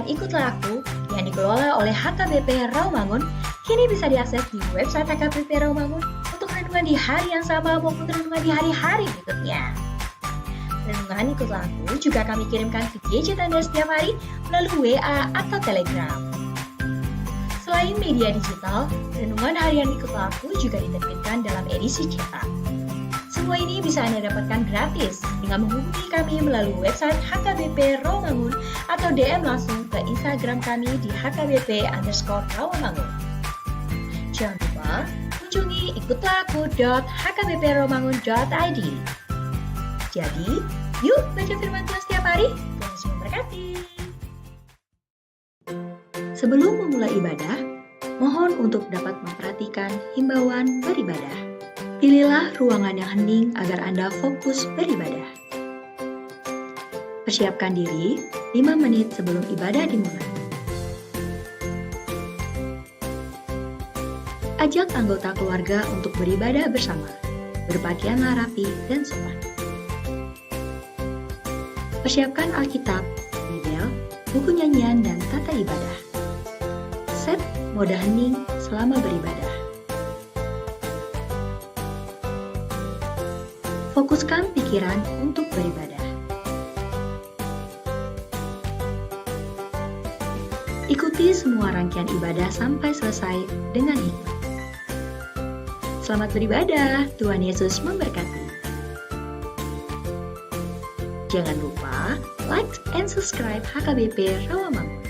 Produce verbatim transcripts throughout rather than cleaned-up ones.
Ikutlah Aku yang dikelola oleh H K B P Rawamangun kini bisa diakses di website H K B P Rawamangun untuk renungan di hari yang sama maupun renungan di hari-hari berikutnya. Renungan Ikutlah Aku juga kami kirimkan ke gadget Anda setiap hari melalui W A atau Telegram. Selain media digital, renungan harian Ikutlah Aku juga diterbitkan dalam edisi cetak. Semua ini bisa Anda dapatkan gratis dengan menghubungi kami melalui website H K B P Rawamangun atau D M langsung ke Instagram kami di H K B P underscore Rawamangun. Jangan lupa kunjungi ikutlah aku dot H K B P rawamangun dot I D. Jadi, yuk baca firman Tuhan setiap hari. Tuhan Yesus memberkati. Sebelum memulai ibadah, mohon untuk dapat memperhatikan himbauan beribadah. Pilihlah ruangan yang hening agar Anda fokus beribadah. Persiapkan diri lima menit sebelum ibadah dimulai. Ajak anggota keluarga untuk beribadah bersama. Berpakaianlah rapi dan sopan. Persiapkan Alkitab, Bibel, buku nyanyian, dan tata ibadah. Set mode hening selama beribadah. Fokuskan pikiran untuk beribadah. Ikuti semua rangkaian ibadah sampai selesai dengan hikmat. Selamat beribadah, Tuhan Yesus memberkati. Jangan lupa like and subscribe H K B P Rawamangun.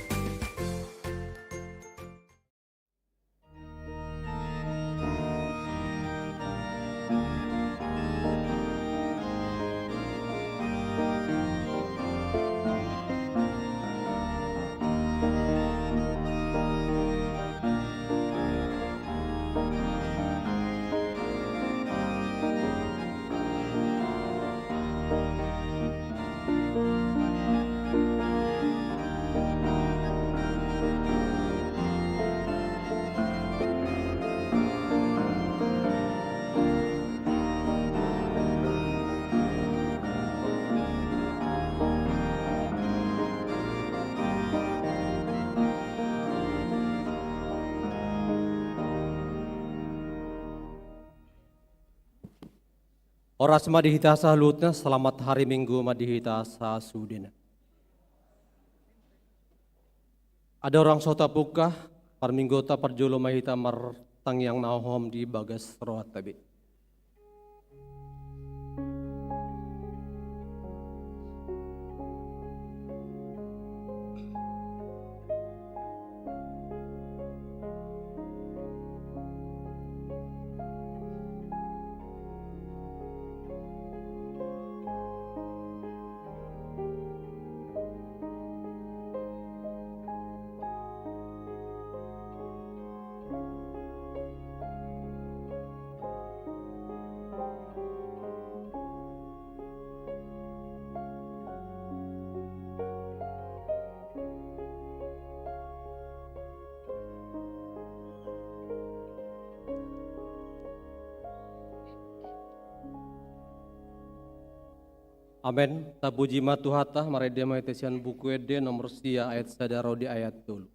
Horas ma di hita saluhutna, selamat hari Minggu ma di hita sasudena. Andorang so tapungka parmingguonta, parjolo ma hita martangiang na hohom di bagas rohanta be. Amen. Tapuji ma Tuhanta, marende ma hita sian Buku Ende nomor sia ayat sada ro di ayat tolu.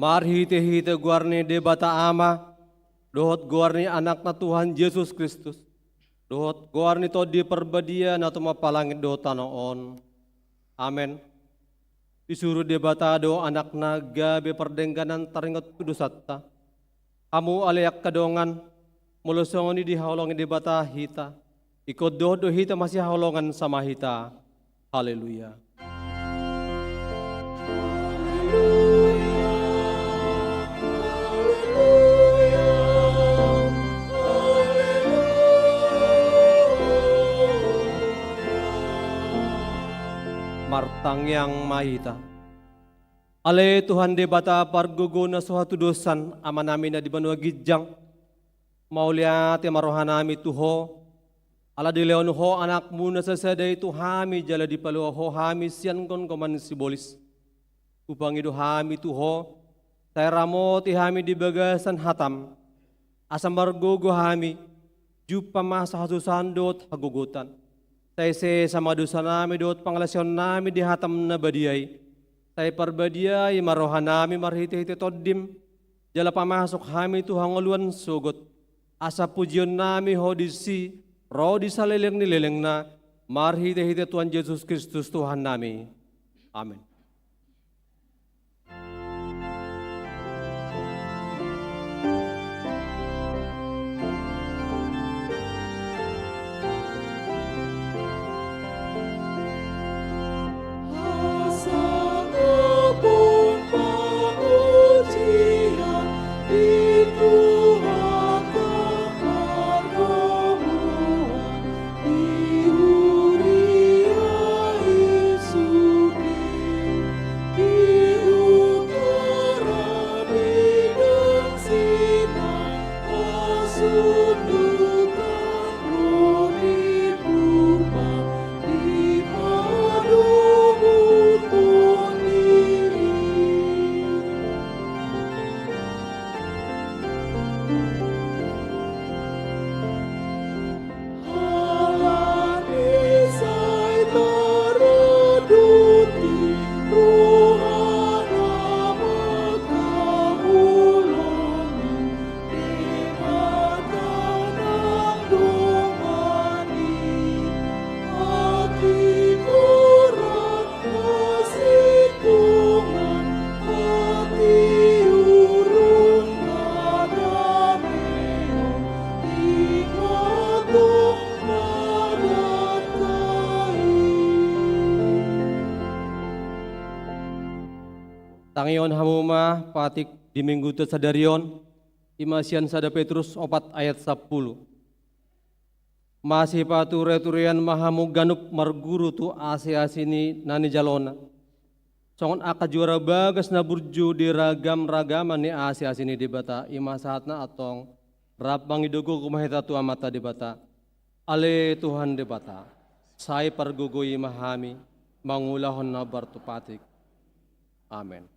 Marhite-hite goar ni Debata Ama, dohot goar ni Anakna Tuhan Jesus Kristus, dohot goar ni Tondi Parbadia na tumompa langit dohot tano on. Amen. Disuru Debata do Anakna gabe pardengganan taringot tu dosanta. Hamu ale angka dongan, molo songon i dihaholongi Debata hita, ingkon dohot do hita masihaholongan sama hita. Haleluya. Martangiang ma hita. Ale Tuhan Debata pargogo na so hatudosan, Amanami na di banua ginjang, mauliate ma rohanami tu Ho, ala dilehon Ho Anakmu na sasada i tu hami jala dipalua Ho hami sian gomgoman sibolis. Hupangido hami tu Ho, sai ramoti hami di bagasan hataM, asa margogo hami, jumpa masa hasusahan dohot hagogotan. Sai sesa ma dosanami dohot pangalaosionnami di hataM na badia i. Sai parbadiai ma rohanami marhite-hite TondiM, jala pamasuk hami tu hangoluan sogot. Asa pujionnami Ho disi, ro di saleleng ni lelengna, marhite-hite Tuhan Jesus Kristus Tuhannami. Amen. Tangihon hamu ma patik di Mingguta sadari on, i ma sian sada Petrus opat ayat sampulu. Masipatureturean ma hamu ganup marguru tu asiasi ni na nijalona. Songon angka juara bagas na burju di ragamragaman ni asiasi ni Debata, i ma sahatna antong, rap mangido gogo ma hita tu Amanta Debata. Ale Tuhan Debata, sai pargogoi ma hami, mangulahon na hombar tu patik. Amen.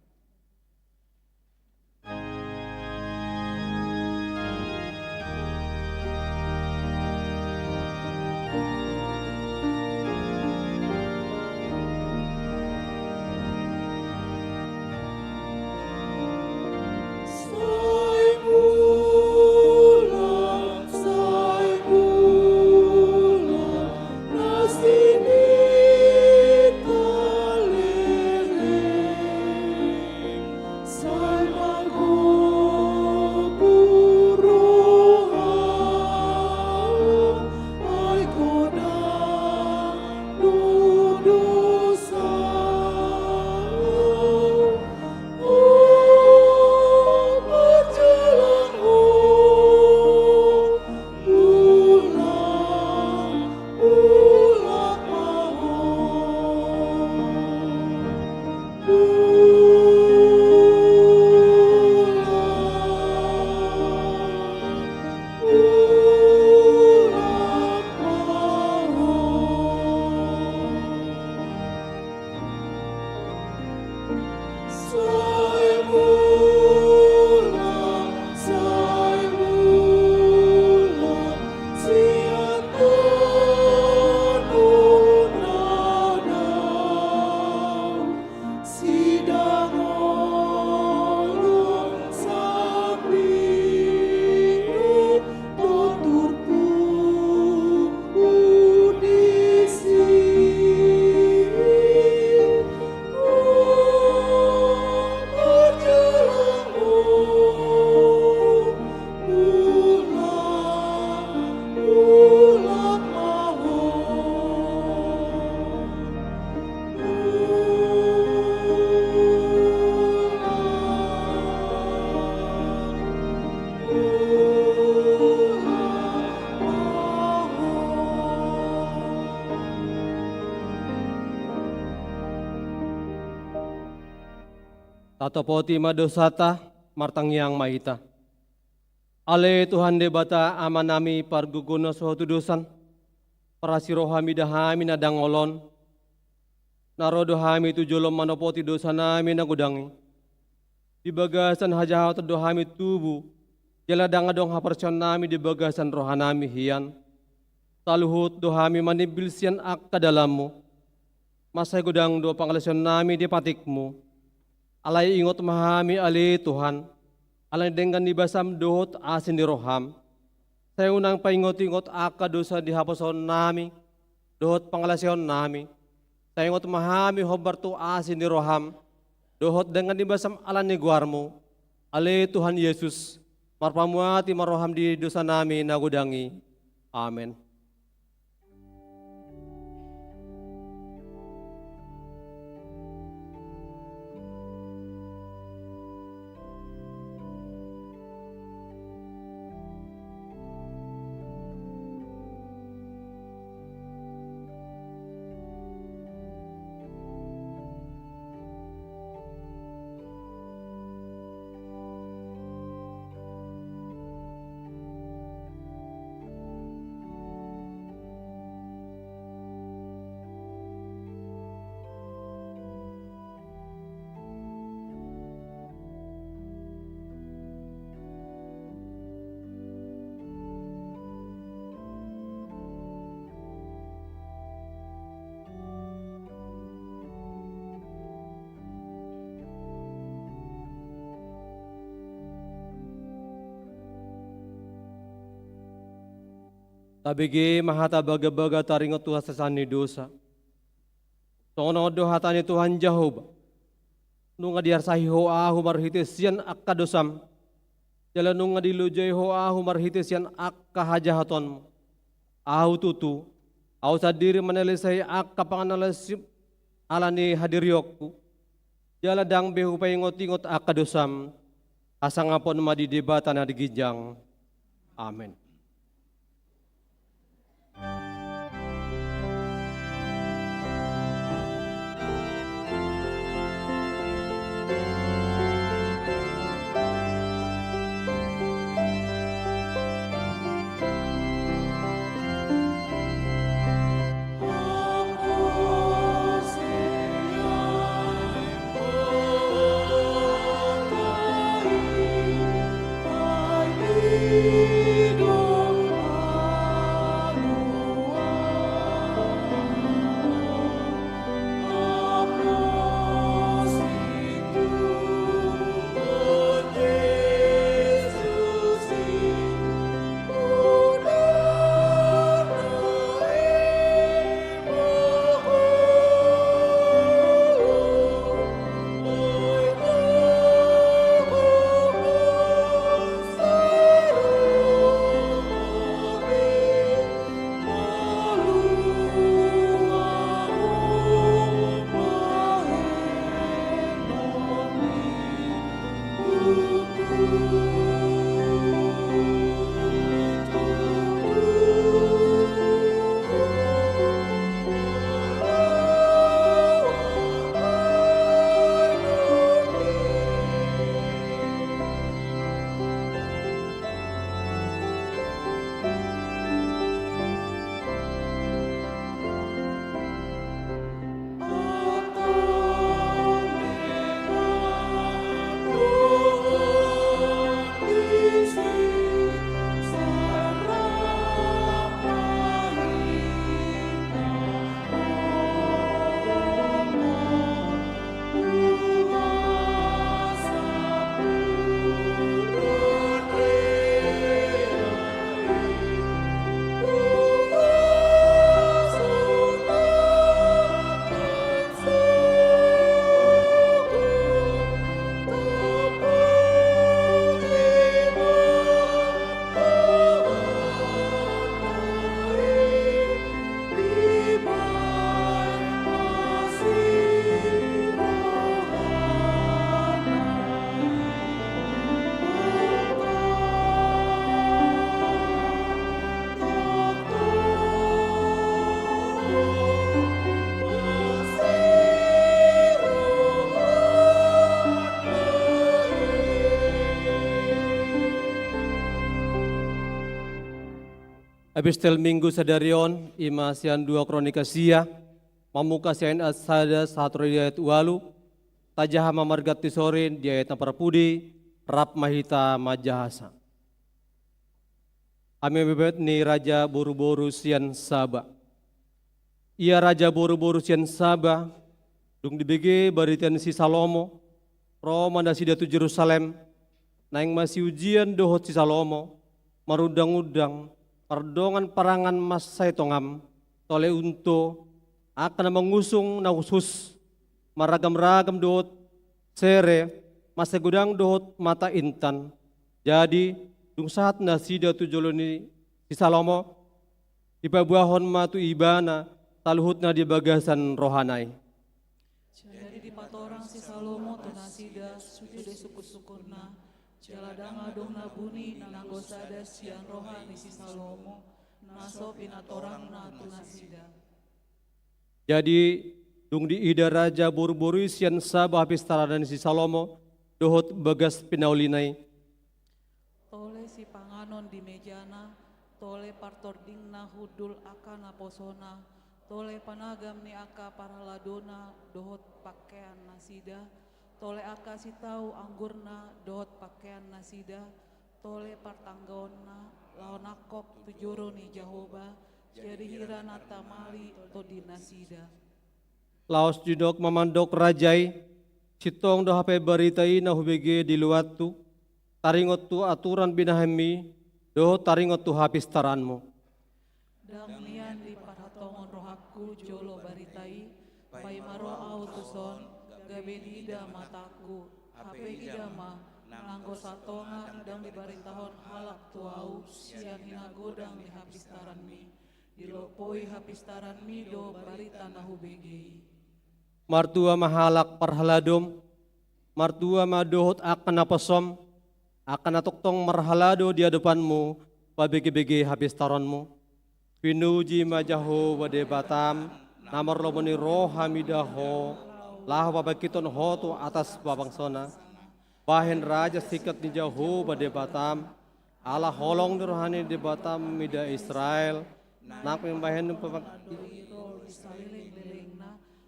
Hatopoti ma dosanta, martangiang ma hita. Ale Tuhan Debata, Amanami, pargogo na so hatudosan, parasi roham ida hami na dangol on, na ro do hami tu jolom manopoti dosanami na godang i. Di bagasan hajahaton do hami tubu, jala ndang adong haporseaonnami di bagasan rohanami hian. Saluhut do hami manimbil sian angka dalanmu. Mansai godang do pangalaosionnami di patikmu. Alai ingot ma hami ale Tuhan, ala ni denggan ni basam dohot asi ni roham. Sai unang paingot-ingot angka dosa di haposoonnami dohot pangalaosionnami. Sai ingot ma hami hombar tu asi ni roham dohot denggan ni basam ala ni goarmu. Ale Tuhan Jesus, marpamuati ma roham di dosanami na godang i. Amen. Tabege ma hata bagabaga taringot tu hasesaan ni dosa. Songon on do hata ni Tuhan Jahowa. Nunga diarsahi Ho ahu marhite sian angka dosam, jala nunga dilojai Ho ahu marhite sian angka hajahatonmu. Ahu tutu, ahu sandiri manalehon angka pangalahon ala ni hadirionku, jala ndang be hupaingot-ingot angka dosam. Hasangapon ma di Debata na ginjang. Amen. Epistel Minggu sadari on, i ma sian dua Kronika sia, mamungka sian ayat sada sahat ro di ayat ualu, tajaha ma marganti sori di ayat na parpudi, rap ma hita manjahasa. Hami bebet ni raja boruboru sian Saba. Ia raja boruboru sian Saba, dung dibege barita ni si Salomo, ro ma nasida tu Jerusalem, naeng masiujian dohot si Salomo, marundangundang, mardongan parangan mansai tongan, tole unto, angka na mangusung na hushus, maragamragam dohot sere, mansai godang dohot mata intan. Jadi, dung sahat nasida tu jolo ni si Salomo, dipaboahon ma tu ibana saluhutna di bagasan rohana i. Jadi dipatorang si Salomo tu nasida sude sungkunsungkunna, jala ndang adong na buni na nanggo sada sian roha ni si Salomo, na so pinatorangna tu nasida. Jadi, dung diida raja boruboru i sian Saba hapistaran ni si Salomo, dohot bagas pinaulina i. Tole sipanganon di mejana, tole partordingna hundul angka naposona, tole panagam ni angka parhaladona dohot pangkean nasida, tole angka sitau anggurna dohot pangkean nasida, tole partanggaonna, laho nangkok tu joro ni Jahowa, jadi hira na tamali tondi nasida. Laos didok ma mandok raja i, sintong do hape barita i na hubege di luathu, taringot tu aturan binahenmi, dohot taringot tu hapistaranmu. Ndang nian diparhatongon rohangku jolo barita i, paima ro ahu tuson, gabe diida matangku, hape ida ma, nanggo satonga ndang dibaritahon halak tu ahu, sian hinagodang ni hapistaranmi. Dilompoi hapistaranmi do barita na hubege i. Martua ma halak parhaladom, martua ma dohot angka naposom, angka na tongtong marhalado di adopanmu, pabegebege hapistaranmu. Pinuji ma Jahowa Debatam, na marlomo ni roha mida ho, laho pabangkithon ho tu atas pabangsona. Bahen raja singkat ni Jahowa Debatam, ala holong ni roha ni Debatam mida Israel, nang pembahen pabangkit.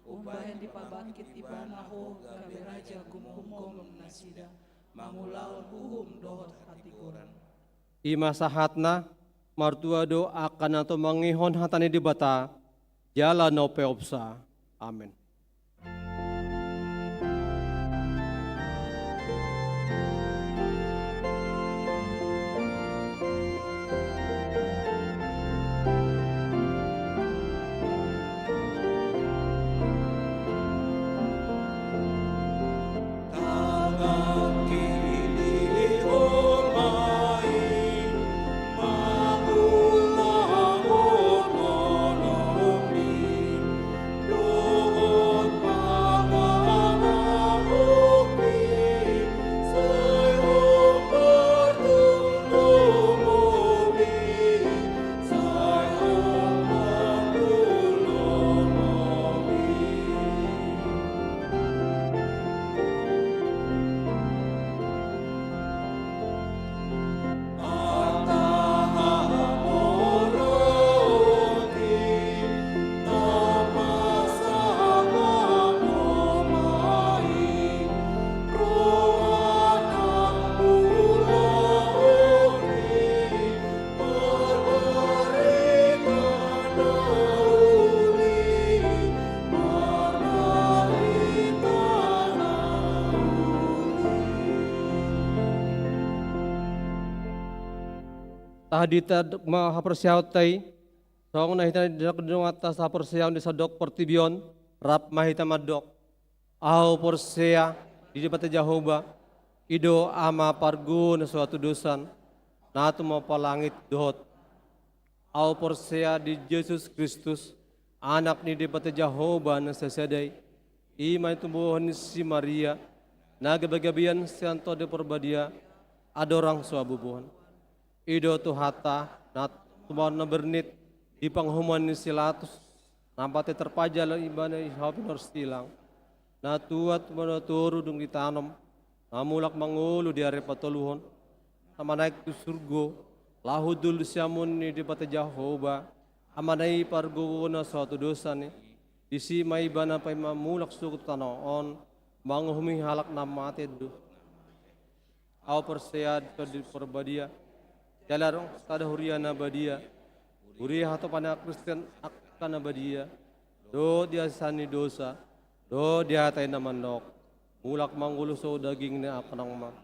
Umbahen dipabangkit ibana ho gabe raja gumgum nasida, mangulahon uhum dohot hatigoran. I ma sahatna, martua do angka na tumangihon hata ni Debata, jala na umpeopsa. Amen. Tahan hita ma haporseaonta i, songon na hita didok di dongan ta sahaporseaon di sandok portibi on, rap ma hita mandok. Ahu porsea di Debata Jahowa, i do Ama parguna so hatudosan, na tumompa langit dohot. Ahu porsea di Jesus Kristus, Anak ni Debata Jahowa na sasada i, i ma na tinodohon ni si Maria, na gabegabean sian Tondi Parbadia, andorang so haboaboan. I do Tuhanta, na tumandangkon na bernit, di panguhuman ni si Pilatus, na mate tarpajal ibana di hau pinarsilang. Na tuat ma na toru dung ditanom, na mulak mangolu di ari patoluhon, na manaek tu surgo, Laho hundul di siamun ni Debata Jahowa, Amana i pargogona sahat tu dosana i, disi ma ibana paima mulak sogot tu tano on, manguhumi halak na mate dohot. Ahu porsea di Tondi Parbadia, jala adong sada huria na badia, huria hatopan ni halak Kristen angka na badia, dohot di hasesaan ni dosa, dohot di hata i na mandok, mulak mangolu so daging ni angka na mate,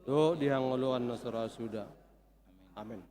dohot di hangoluan na so ra suda. Amen.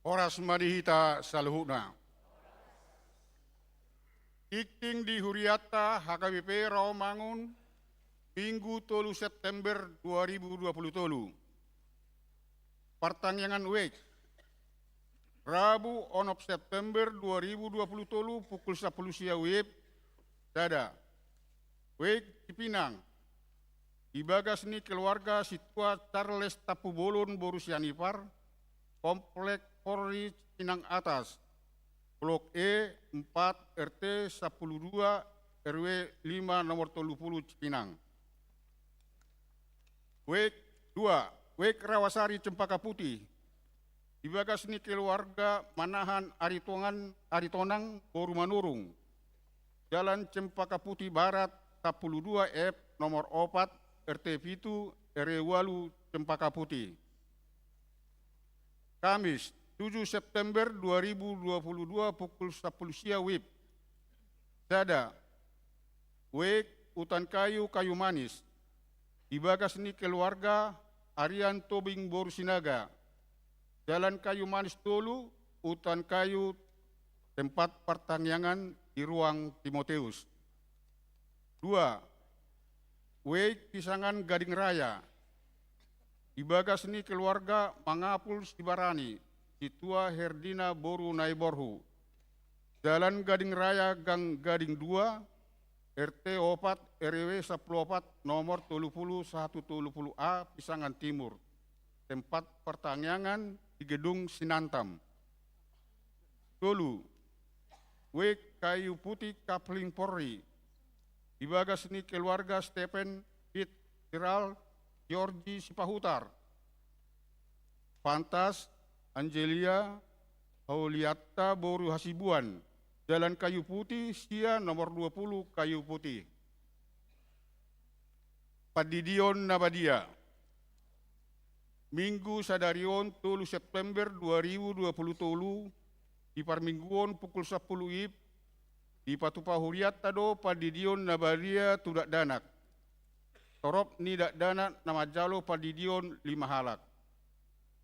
Horas ma di hita saluhutna. Tingting di hurianta H K B P Rawamangun, Minggu tolu September dua ribu dua puluh tolu. Partangiangan wijk. Rabu onom September dua ribu dua puluh tolu pukul sampulu sia wib, sada. Wijk Cipinang. Di bagas ni keluarga Sintua Charles Tampubolon boru Sianipar, Komplek Polri Cipinang Atas, Blok E empat, R T sampulu dua, R W lima, nomor tolu puluh Cipinang. Wijk dua, Wijk Rawasari Cempaka Putih. Di bagas ni keluarga Manahan Aritongan, Aritonang boru Manurung. Jalan Cempaka Putih Barat sampulu dua F, nomor opat, R T pitu, R W ualu, Cempaka Putih. Kamis, tujuh September dua ribu dua puluh dua pukul sampulu sia wib. Sada. Wijk Utan Kayu, Kayu Manis. Di bagas ni keluarga Arian Tobing boru Sinaga. Jalan Kayu Manis tolu, Utan Kayu, tempat partangiangan di ruang Timoteus. Dua. Wijk Pisangan Gading Raya. Di bagas ni keluarga Mangapul Sibarani, Sintua Herdina boru Naiborhu. Jalan Gading Raya, Gang Gading dua, R T opat, R W sampulu opat, nomor tolu puluh satu, tolu puluh A, Pisangan Timur. Tempat partangiangan di Gedung Sinantam. Tolu. Wijk Kayu Putih, Kapling Polri. Di bagas ni keluarga Stephen Fitzgerald Georgi Sipahutar, Pantas Angelia Hauliatta boru Hasibuan, Jalan Kayu Putih sia, nomor dua puluh, Kayu Putih. Pandidion na badia. Minggu sadari on, tolu September dua ribu dua puluh tolu, di parmingguon pukul sampulu wib, dipatupa hurianta do pandidion na badia tu dakdanak. Torop ni dakdanak na manjalo pandidion lima halak.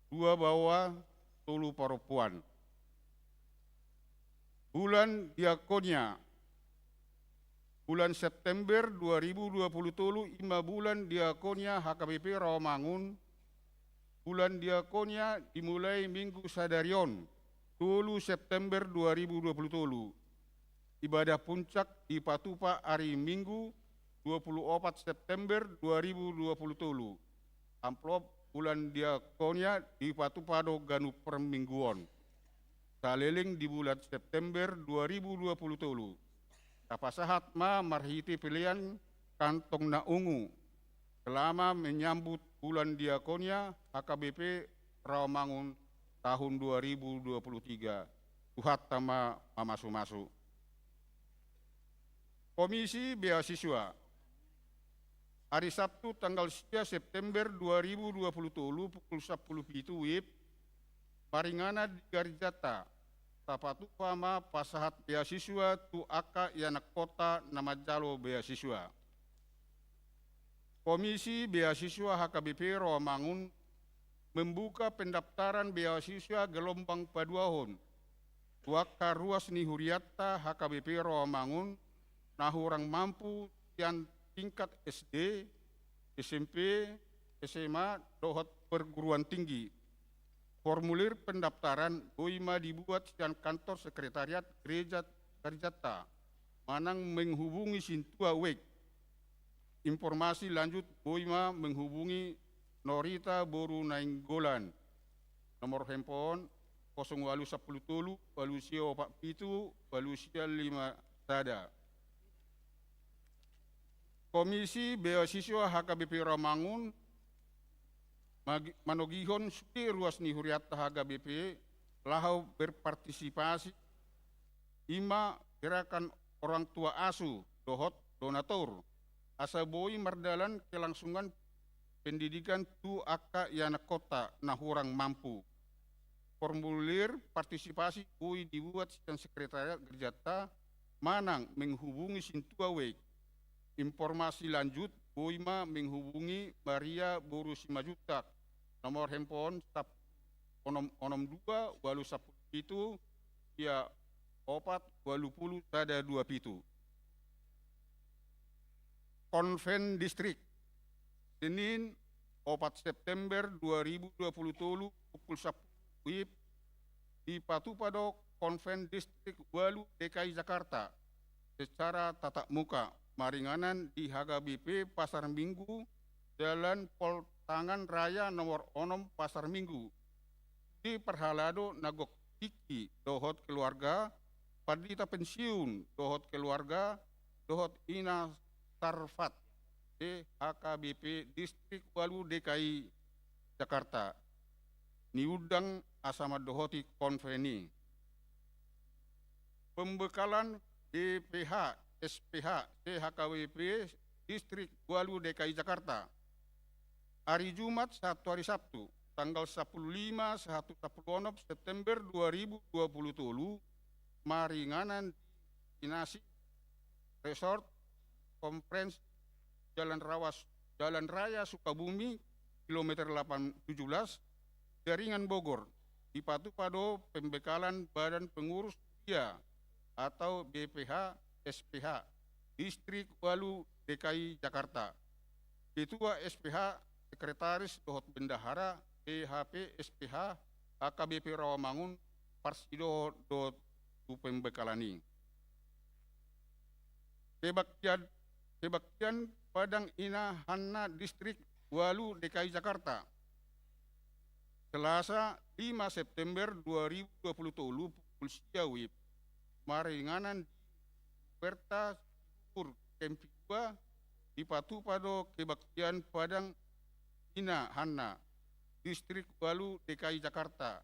Dua baoa, tolu parompuan. Bulan Diakonia. Bulan September dua ribu dua puluh tolu i ma bulan Diakonia H K B P Rawamangun. Bulan Diakonia dimulai minggu sadari on, tolu September dua ribu dua puluh tolu. Ibadah puncak dipatupa ari Minggu, dua puluh opat September dua ribu dua puluh tolu. Amplop bulan Diakonia dipatupa do ganup parmingguon saleleng di bulan September dua ribu dua puluh tolu. Tapasahat ma marhite pelean kantong na ungu, selama menyambut bulan Diakonia H K B P Rawamangun tahun dua ribu dua puluh tiga. Tuhanta ma mamasumasu. Komisi Beasiswa. Ari Sabtu tanggal sia September dua ribu dua puluh tolu pukul sampulu pitu wib, maringanan di garejanta, tapatupa ma pasahat beasiswa tu angka ianakhonta na manjalo beasiswa. Komisi Beasiswa H K B P Rawamangun membuka pendaftaran beasiswa gelombang paduahon tu angka ruas ni hurianta H K B P Rawamangun na hurang mampu sian tingkat S D, S M P, S M A, dohot perguruan tinggi. Formulir pendaftaran boi ma dibuat sian kantor sekretariat gereja garejanta manang menghubungi sintua wijk. Informasi lanjut boi ma menghubungi Norita boru Nainggolan. Nomor handphone kosong ualu sampulu tolu, ualu sia opat pitu, ualu sia lima sada. Komisi Beasiswa H K B P Rawamangun magi-, manogihon sude ruas ni hurianta H K B P laho berpartisipasi, i ma gerakan orang tua asuh dohot donatur, asa boi mardalan kelangsungan pendidikan tu angka ianakhonta na hurang mampu. Formulir partisipasi boi dibuat sian sekretariat gerejanta manang menghubungi sintua wijk. Informasi lanjut boi ma menghubungi Maria boru Simanjuntak, nomor handphone sap-, onom onom dua, ualu sampulu pitu, sia opat ualu pulu sada dua pitu. Konven Distrik. Senin, opat September dua ribu dua pulu tolu, pukul sampulu WIB, dipatupa do Konven Distrik ualu D K I Jakarta secara tatap muka maringanan di H K B P Pasar Minggu, Jalan Pol Tangan Raya nomor onom Pasar Minggu, di parhalado na gok tingki dohot keluarga, pandita pensiun dohot keluarga, dohot ina sarfat se H K B P Distrik ualu D K I Jakarta, niundang asa mandohoti konven i. Pembekalan B P H, S P H se H K B P Distrik ualu D K I Jakarta. Ari Jumat sahat tu ari Sabtu, tanggal sampulu lima sahat tu sampulu onom September dua ribu dua pulu tolu, maringanan di Inasi Resort Conference, Jalan Rawas, Jalan Raya Sukabumi, kilometer delapan tujuh belas, Jaringan Bogor, dipatupa do pembekalan Badan Pengurus Huria atau B P H S P H Distrik ualu D K I Jakarta. Ketua S P H, Sekretaris dohot Bendahara B H P S P H H K B P Rawamangun parsidohot do tu pembekalan i. Kebaktian, kebaktian Padang Ina Hanna Distrik ualu D K I Jakarta. Selasa, lima September dua ribu dua puluh tolu, pukul sia WIB, maringanan di Huerta Cibubur, Kempi dua, dipatupa do kebaktian Padang Ina Hanna, Distrik ualu D K I Jakarta.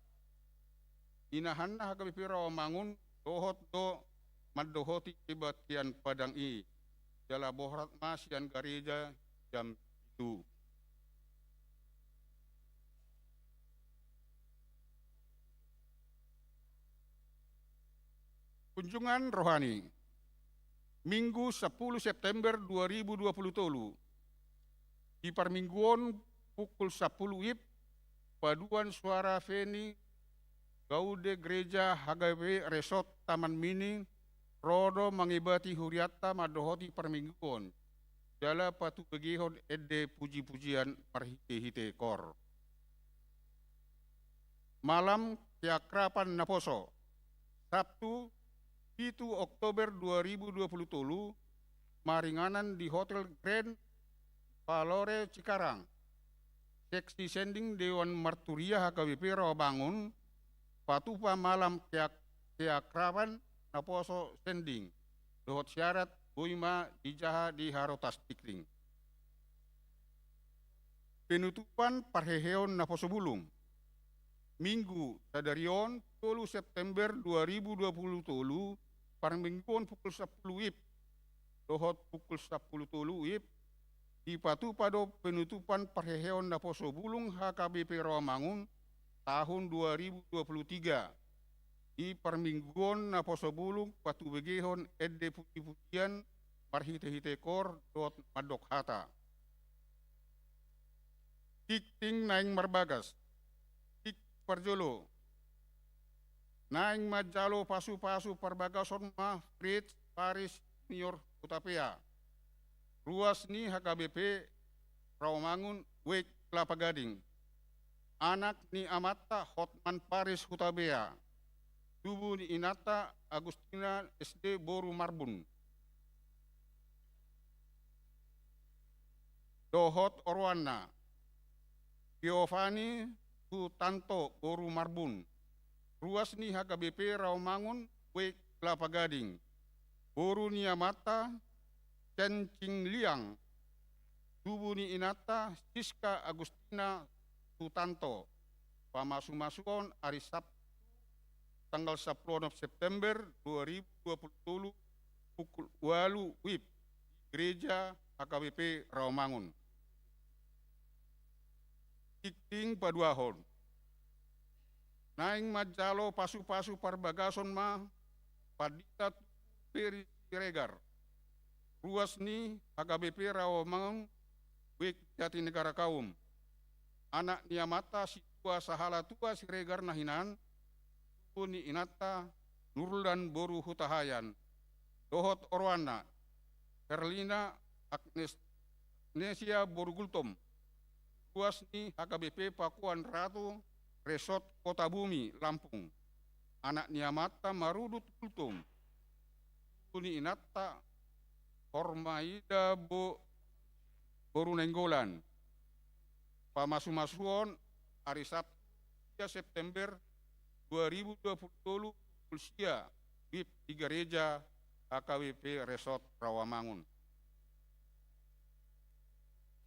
Ina Hanna H K B P Rawamangun dohot do mandohoti kebaktian Padang i. Jala borhat ma sian gareja jam pitu. Kunjungan rohani. Minggu sampulu September dua ribu dua puluh tolu. Di parmingguon pukul sampulu WIB, paduan suara Veni Gaudium Gereja H K B P Resort Taman Mini, ro do mangibati hurianta mandohoti parmingguon, jala patubegehon ende puji-pujian marhite-hite kor. Malam keakraban naposo. Sabtu, pitu Oktober dua ribu dua puluh tolu, maringanan di Hotel Grand Valore Cikarang. Seksi sending Dewan Marturia H K B P Rawamangun, patupa malam keak-, keakraban naposo sending. Dohot syarat boi ma dijaha di Harotas Tingting. Penutupan parheheon naposo bulung. Minggu sadari on, tolu September dua ribu dua puluh tolu, parmingguon pukul sampulu WIB dohot pukul sampulu tolu WIB, dipatupa do penutupan parheheon naposo bulung H K B P Rawamangun tahun dua ribu dua puluh tiga. Di parmingguon naposo bulung patubegehon ende puji-pujian marhite-hite kor dohot mandok hata. Tingting naeng marbagas. Tingting parjolo. Naeng manjalo pasu-pasu parbagason ma Fritz Paris Junior Hutapea, ruas ni H K B P Rawamangun, Wijk Kelapa Gading. Anak ni amanta Hotman Paris Hutapea, tubu ni inanta Agustina S D boru Marbun dohot oroanna, Giovanni Sutanto boru Marbun, ruas ni H K B P Rawamangun, Wijk Kelapa Gading. Boru ni amanta Chen Ching Liang, tubu ni inanta Siska Agustina Sutanto. Pamasu-masuon ari Sabtu tanggal sampulu onom September dua ribu dua puluh tolu pukul ualu WIB di Gereja H K B P Rawamangun. Tingting paduahon. Naeng manjalo pasu-pasu parbagason ma Pandita Ferry Siregar, ruas ni H K B P Rawamangun, Wijk Jatinegara Kaum. Anak ni amanta Situ tua sahala tua Siregar na hinan, tubu ni inanta Nurlan boru Hutahaean, dohot oroanna Herlina Agnes, Agnesia boru Gultom, ruas ni H K B P Pakuan Ratu, Resort Kotabumi, Lampung. Anak ni amanta Marudut Gultom, tubu ni inanta Hormaida bo-, boru Nainggolan. Pamasumasuon ari Sabtu, sia September dua ribu dua puluh tolu, pukul sia, wib di gareja H K B P Resort Rawamangun.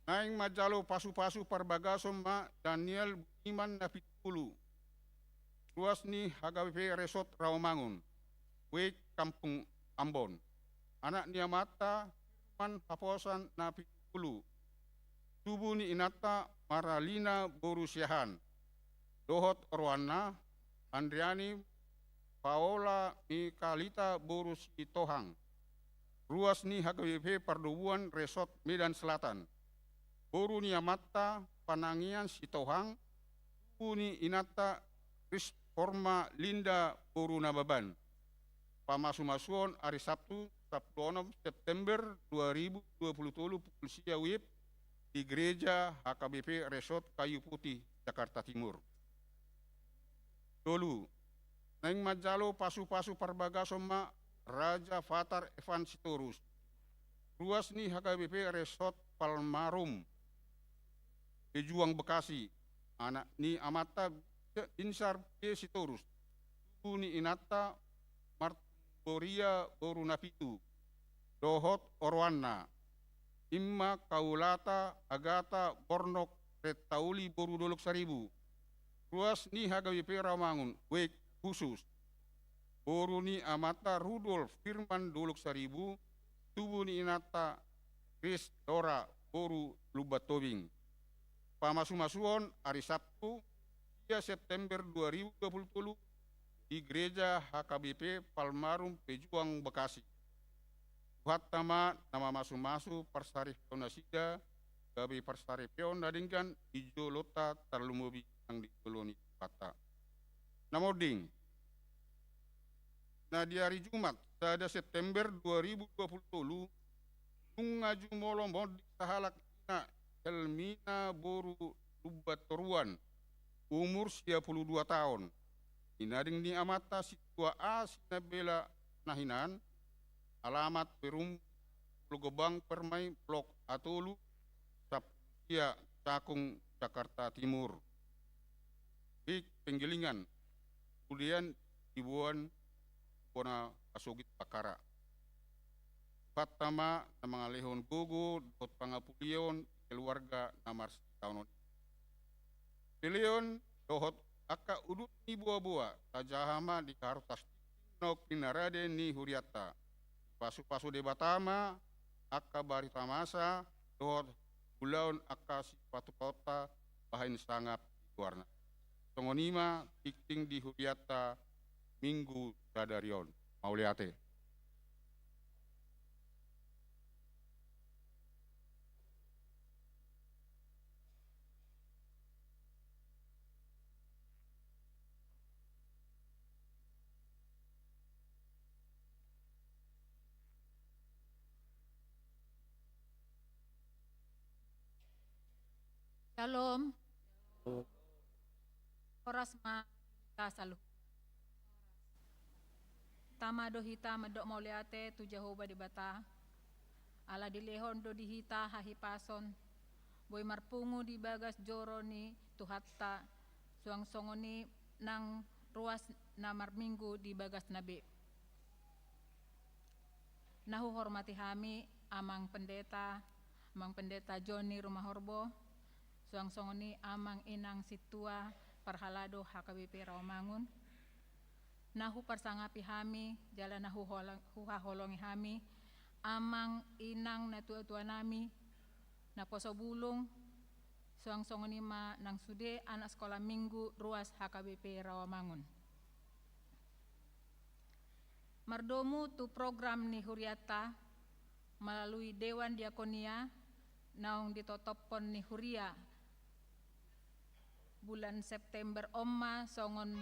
Naeng manjalo pasupasu parbagason ma Daniel Budiman na pitu pulu, ruas ni H K B P Resort Rawamangun, Wijk, Kampung Ambon. Anak ni amanta Firman Haposan na pitu pulu, tubu ni inanta Maralina boru Siahaan, dohot oroanna Andriani Paola Mikalita boru Sitohang, ruas ni H K B P Pardobuan Resort Medan Selatan. Boru ni amanta Panangian Sitohang, tubu ni inanta Ris Horma Linda boru Nababan. Pamasumasuon ari Sabtu, sampulu onom September dua ribu dua puluh tolu, pukul sia wib di gereja H K B P Resort Kayu Putih, Jakarta Timur. Tolu. Naeng manjalo pasupasu parbagason ma Raja Fatar Evan Sitorus, ruas ni H K B P Resort Palmarum, Pejuang, Bekasi. Anak ni amanta Binsar P Sitorus, tubu ni inanta Martumboria boru Napitu, dohot oroanna, i ma Kaulata Agata Bornok Rentauli boru Dolok Saribu, ruas ni H K B P Rawamangun, Wijk, Khusus. Boru ni amanta Rudolf Firman Dolok Saribu, tubu ni inanta Ris Dora boru Lumban Tobing. Pamasumasuon ari Sabtu, sia September dua ribu dua puluh tolu, di gereja H K B P Palmarum Pejuang, Bekasi. Tuhanta ma na mamasumasu parsaripeon nasida, gabe parsaripeon na denggan di jolonta tarlumobi nang di jolo ni Tuhanta. Na monding. Na di ari Jumat, sada September dua ribu dua puluh tolu, nunga jumolo monding sahalak ina, Helmina boru Lumban Toruan, umur sia pulu dua taon. Inading ni amanta Sintua A Sinambela na hinan, alamat Perum, Pulo Gebang Permai, Blok A tolu, Sampulu Sia, Cakung, Jakarta Timur. Di penggilingan, kemudian diboan bona pasogit pakara. Tuhanta ma na mangalehon gogo dohot pangapulion di keluarga na marsitaonon i. Peleon dohot angka udut ni boaboa, tajaha ma di harotas tingting naung pinarade ni hurianta. Dipasupasu Debata ma angka barita masa dohot ulaon angka sipatupaonta bahen sangap di goarna. Songon i ma tingting di hurianta Minggu sadari on. Mauliate. Syalom. Horas ma di hita saluhutna. Tama do hita mandok mauliate tu Jahowa Debata, ala dilehon do di hita hahipason, boi marpungu di bagas joro ni Tuhanta, suang songon i nang ruas na marminggu di bagasna be. Na huhormati hami Amang Pendeta, Amang Pendeta Joni Rumahorbo, suang songon i Amang Inang Sintua Parhalado H K B P Rawamangun. Na huparsangapi hami, jala na huhola-, huhaholongi hami, Amang Inang natuatuanami, naposo bulung, suang songon i ma nang sude anak sekolah minggu ruas H K B P Rawamangun. Mardomu tu program ni hurianta melalui Dewan Diakonia naung ditotophon ni huria Bulan September on ma songon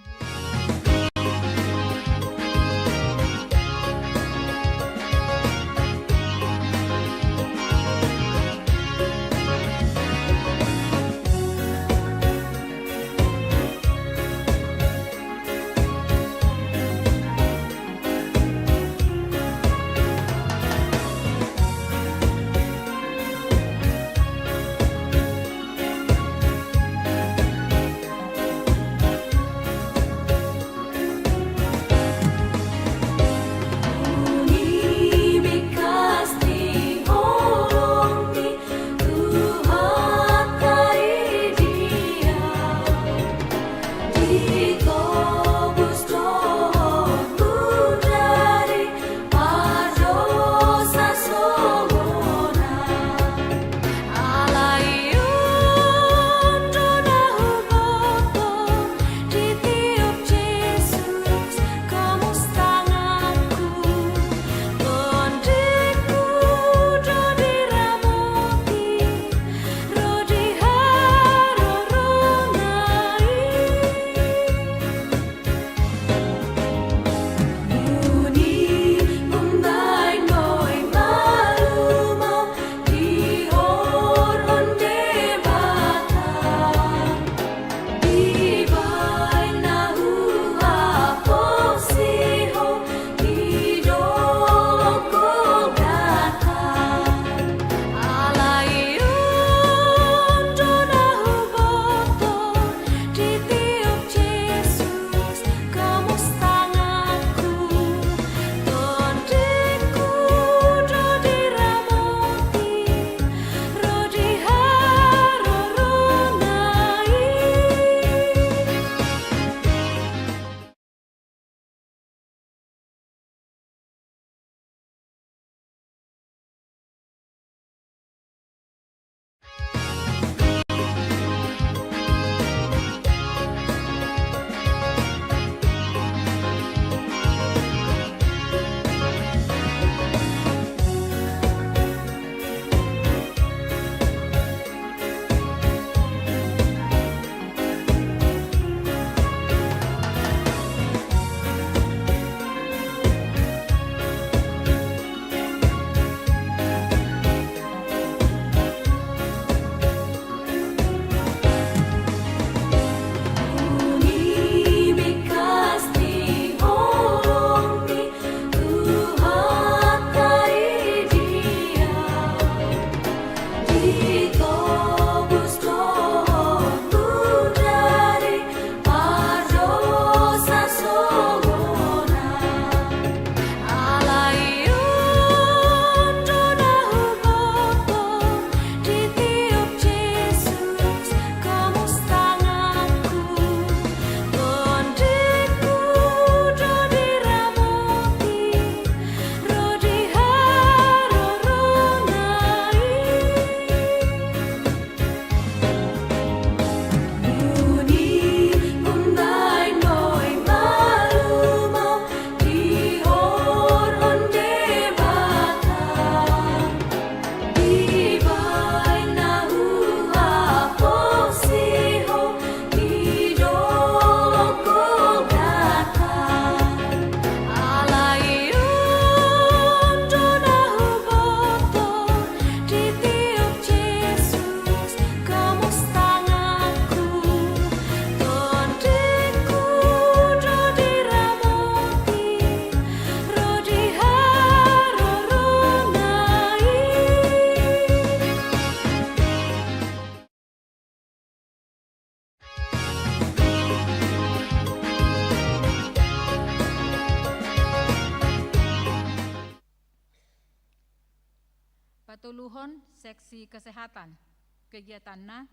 Patoluhon, seksi kesehatan. Kegiatanna,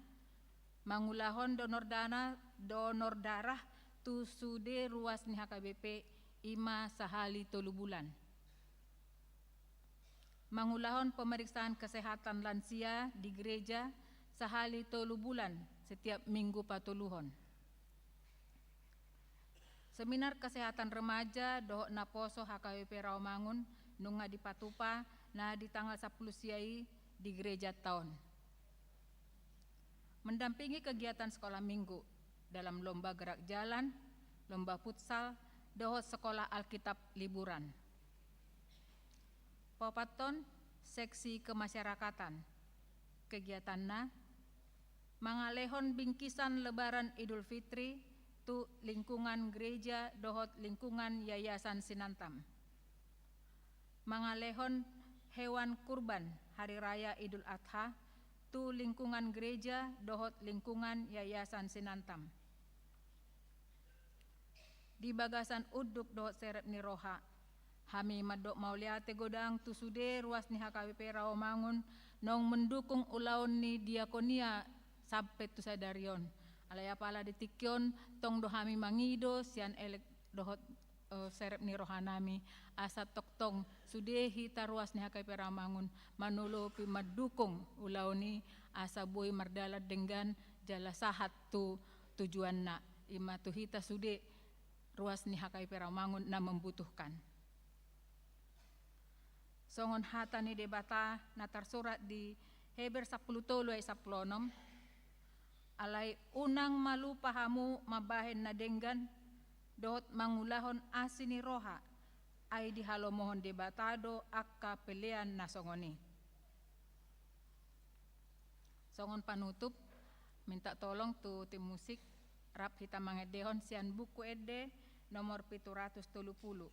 mangulahon donor dana, donor darah tu sude ruas ni H K B P, i ma sahali tolu bulan. Mangulahon pemeriksaan kesehatan lansia di gereja sahali tolu bulan setiap minggu patoluhon. Seminar kesehatan remaja dohot naposo H K B P Rawamangun nunga dipatupa na di tanggal sampulu sia i di gereja taon. Mendampingi kegiatan sekolah minggu, dalam lomba gerak jalan, lomba futsal, dohot sekolah Alkitab liburan. Paopathon, seksi kemasyarakatan. Kegiatanna, mangalehon bingkisan lebaran Idul Fitri tu lingkungan gereja dohot lingkungan Yayasan Sinantam. Mangalehon hewan kurban Hari Raya Idul Adha tu lingkungan gereja dohot lingkungan Yayasan Sinantam. Di bagasan unduk dohot serep ni roha, hami mandok mauliate godang tu sude ruas ni H K B P Rawamangun, naung mendukung ulaon ni diakonia sampe tu sadari on. Alai apala di tingki on, tong do hami mangido sian elek dohot, eh, serep ni rohanami, asa tongtong sude hita ruas ni H K B P Rawamangun manolopi mandukung ulaon i, asa boi mardalan denggan jala sahat tu tujuanna, i ma tu hita sude ruas ni H K B P Rawamangun na membutuhkan. Songon hata ni Debata na tarsurat di Heber sampulu tolu ayat sampulu onom, alai unang ma lupa hamu mambahen na denggan, dohot mangulahon asi ni roha, ai dihalomohon Debata do angka pelean na songon i. Songon panutup, minta tolong tu tim musik, rap hita mangendehon sian Buku Ende nomor pitu ratus tolu pulu.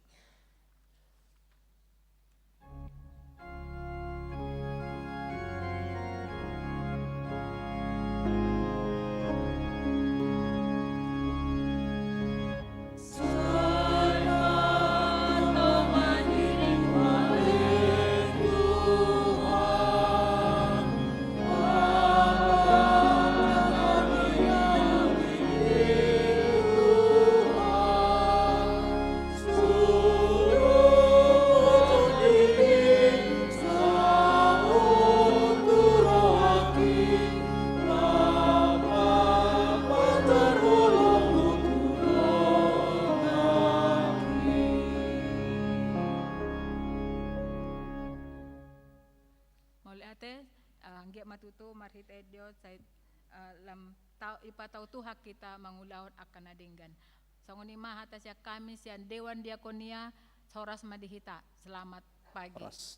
Mauliate, eh, anggiat ma tutu marhite ende on sai, eh, lam tau, ipatau Tuhan hita mangulahon angka na denggan. Songon i ma hata sian hami sian Dewan Diakonia, horas ma di hita. Selamat pagi. Horas.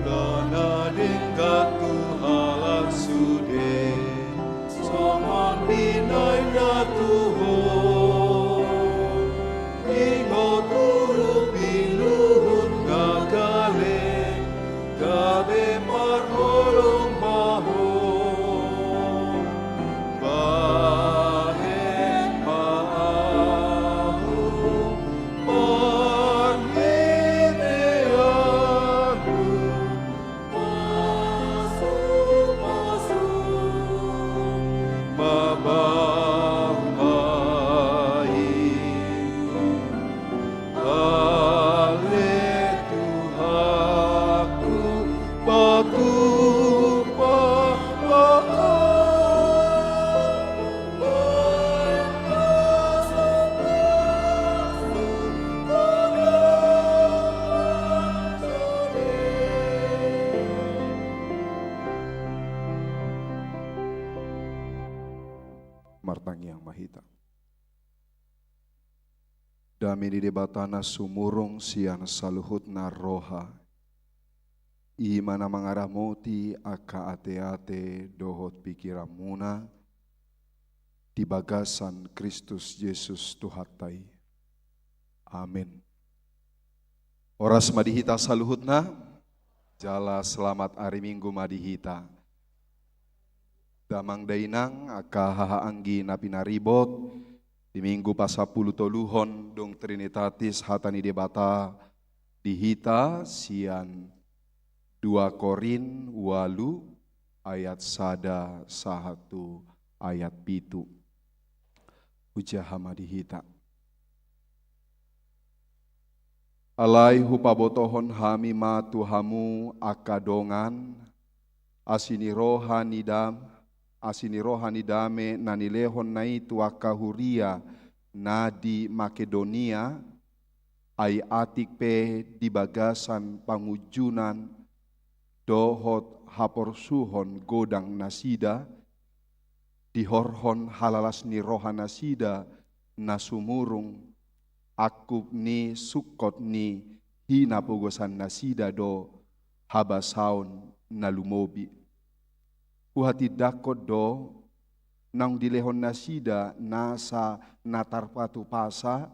Hulana denggan tu halak sude, songon binahen na tu Ho. Ingot urupi luhut na gale, gabe marholong ma Ho. Bahen ma ahu marhiteanmu. Pasu-pasu ma Ho. Bahen ma i. Ale Tuhanku, patupa ma ahu. Martangiang ma hita. Dame ni Debata na sumurung sian saluhutna roha, i ma na mangaramoti angka ateate dohot pingkiranmuna di bagasan Kristus Jesus Tuhanta i. Amen. Horas ma di hita saluhutna, jala selamat ari Minggu ma di hita. Damang dainang, angka haha anggi na pinaribot, di Minggu pasampulutoluhon dung Trinitatis hata ni Debata, di hita sian dua Korin ualu ayat sada sahat tu ayat pitu. Hujaha ma di hita. Alai hupabotohon hami ma tu hamu angka dongan, asi ni roha ni dam-, asi ni roha ni dame na nilehonna i tu angka huria na di Makedonia, ai atik pe di bagasan pangunjunan dohot haporsuhon godang nasida, dihorhon halalas ni roha nasida na sumurung, angkup ni sungkot ni hinapogosan nasida do habasaon na lumobi. Huhatindangkon do, naung dilehon nasida nasa na tarpatupasa,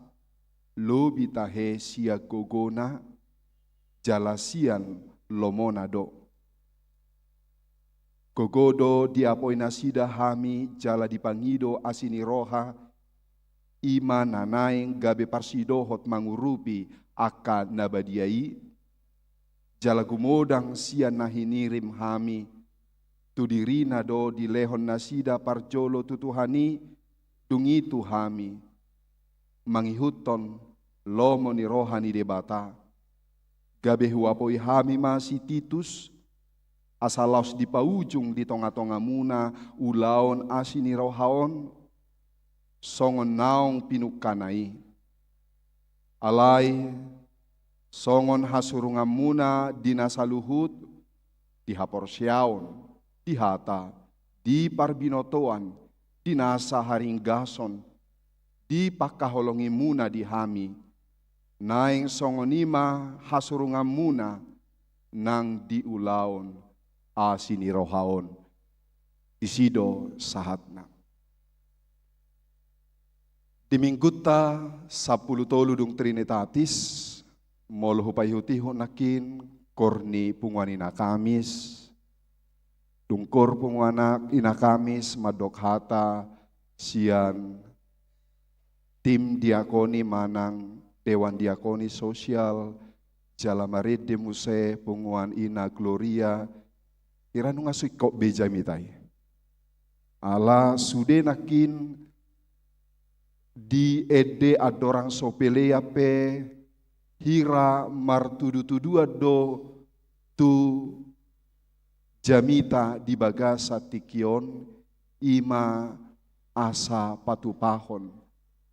lobi tahe sian gogona, jala sian lomona do. Gogo do diapoi nasida hami jala dipangido asi ni roha, i ma na naeng gabe parsidohot mangurupi angka na badia i, jala gumodang sian na hinirim hami, tu dirina do dilehon nasida parjolo tu Tuhan i, dung i tu hami, mangihuthon lomo ni roha ni Debata, gabe huapoi hami ma si Titus, asa laos dipaujung di tongatongamuna ulaon asi ni roha on, songon naung pinungkana i. Alai songon hasurunganmuna di na saluhut, di haporseaon, di hata, di parbinotoan, di nasa haringgason, di pangkaholongimuna di hami, naeng songon i ma hasurunganmuna nang di ulaon asi ni roha on. Disi do sahatna. Di minggunta sampulu tolu dung Trinitatis, molo hupaihutihut nangkin koor ni punguan Ina Kamis, dung koor punguan Ina Kamis mandok hata sian tim diakoni manang dewan diakoni sosial, jala marende muse punguan Ina Gloria, hira nunga singkop be jamita i. Ala sude nangkin diende andorang so pelean pe hira martudutuduan do tu jamita di bagasan tingki on, i ma asa patupahon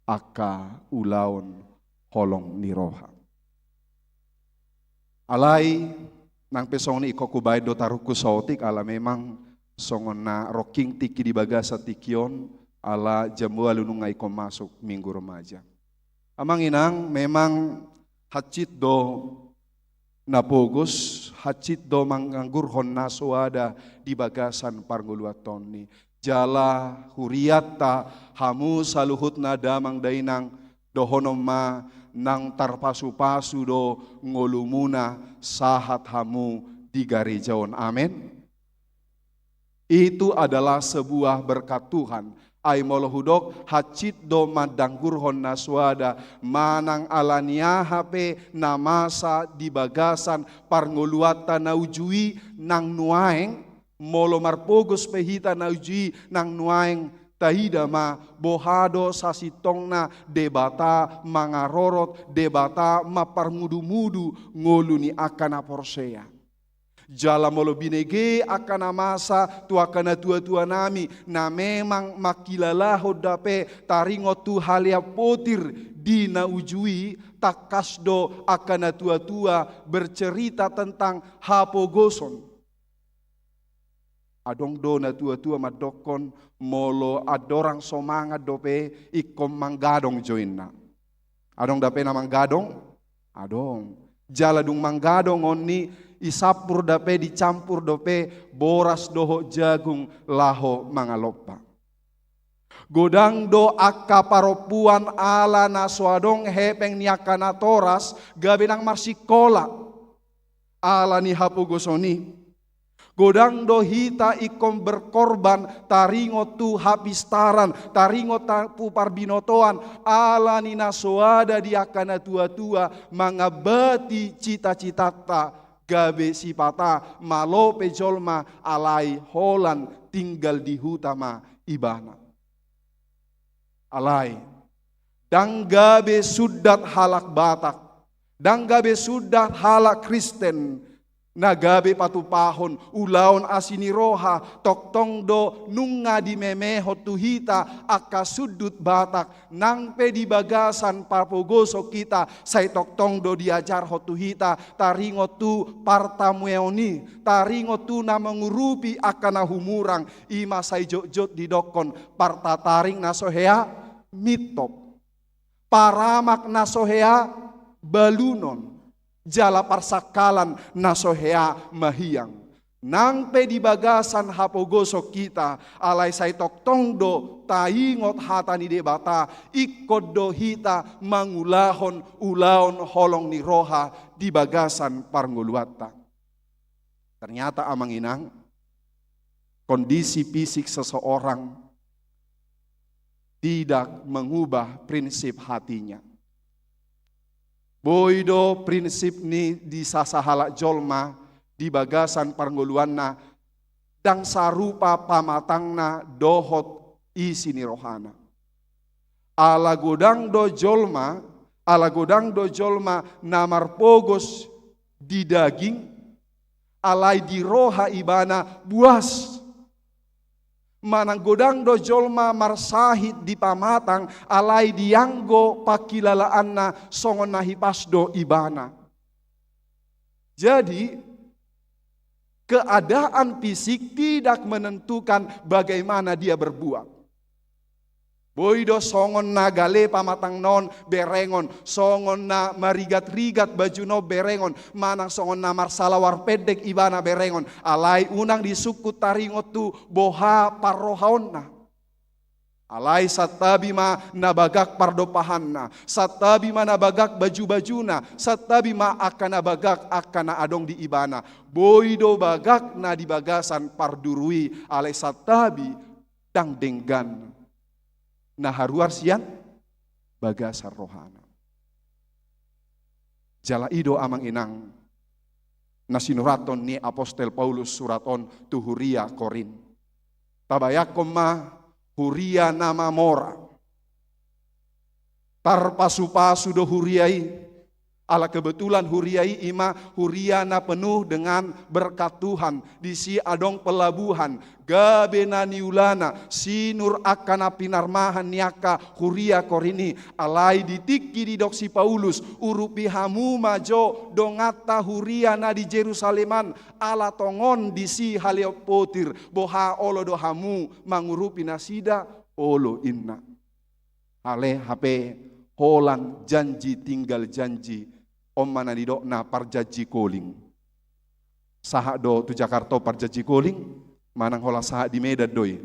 angka ulaon holong ni roha. Alai, nang pe songon i ingkon hubaen do tarungkun saotik, ala memang songon na rongking tingki di bagasan tingki on, ala jam ualu nunga ingkon masuk Minggu Remaja. Amang inang, memang hansit do na pogos, hansit do manganggurhon na soada di bagasan parngoluantonni. Jala hurianta, hamu saluhutna damang dainang, dohonon ma nang tarpasupasu do ngolumuna sahat hamu di gareja on. Amen. Itu adalah sebuah berkat Tuhan. Ai molo hudok, hansit do mandanggurhon na soada, manang ala ni aha pe na masa di bagasan parngoluanta na uju i nang nuaeng, molo marpogos pe hita na uju i nang nuaeng, taida ma boha do sasintongna Debata mangarorot, Debata mamparmudumudu ngolu ni angka na porsea. Jala molo binege angka na masa tu angka natuatuanami, na memang mangkilalahon dope taringot tu halean potir di na uju i, tangkas do angka natuatua bercerita tentang hapogoson. Adong do natuatua mandokkon, molo andorang so mangan dope ingkon manggadong jo inna. Adong dope na manggadong? Adong. Jala dung manggadong on ni, isampur dope, dicampur dope boras dohot jagung laho mangalompa. Godang do angka parompuan ala na so adong hepeng ni angka natoras, gabe nang marsingkola ala ni hapogoson i. Godang do hita ingkon berkorban, taringot tu hapistaran, taringot tu parbinotoan, ala ni na so ada di angka na tuatua mangambati citacitanta, gabe sipata malo pe jolma alai holan tinggal di huta ma ibana. Alai, ndang gabe sundat halak Batak, ndang gabe sundat halak Kristen, na gabe patupahon ulaon asi ni roha, tongtong do nunga dimemehon tu hita angka sundut Batak, nang pe di bagasan parpogoson hita, sai tongtong do diajarhon tu hita, taringot tu partamueon i, taringot tu na mangurupi angka na humurang, i ma sai jotjot didokkon partataring na so hea mintop, paramak na so hea balunon, jala parsangkalan na so hea mahiang. Nang pe di bagasan hapogoson hita, alai sai tongtong do taingot hata ni Debata, ingkon do hita mangulahon ulaon holong ni roha di bagasan parngoluanta. Ternyata, amang inang, kondisi fisik seseorang tidak mengubah prinsip hatinya. Boi do prinsip ni di sasahalak jolma di bagasan parngoluanna, ndang sarupa pamatangna dohot isi ni rohana. Ala godang do jolma, ala godang do jolma na marpogos di daging, alai di roha ibana buas. Manang godang do jolma marsahit di pamatang, alai dianggo pangkilalaanna songon na hipas do ibana. Jadi, keadaan fisik tidak menentukan bagaimana dia berbuat. Boi do songon na gale pamatangna on berengon, songon na marigat-rigat bajuna on berengon, manang songon na marsalawar pendek ibana berengon, alai unang disungkun taringot tu boha parrohaonna. Alai santabi ma na bagak pardompahanna, santabi ma na bagak baju-bajuna, santabi ma angka na bagak angka na adong di ibana. Boi do bagak na di bagasan parduru i, alai santabi ndang denggan na haruar sian bagasan rohana. Jala i do, amang inang, na sinurathon ni apostel Paulus surat on tu huria Korint. Tabayangkon ma, huria na mamora. Tarpasupasu do huria i. Ala kebetulan huria i ima huria na penuh dengan berkat Tuhan. Disi adong pelabuhan, gabe na niulana, sinur angka na pinarmahan ni angka huria Korint i. Alai di tingki didok si Paulus, urupi hamu ma jo donganta huria na di Jerusalem an, ala tongon disi haleon potir. Boha, olo do hamu mangurupi nasida? Olo, inna. Ale hape holan janji tinggal janji, on ma na nidokna parjanji koling. Sahat do tu Jakarta on parjanji koling, manang holan sahat di Medan do i?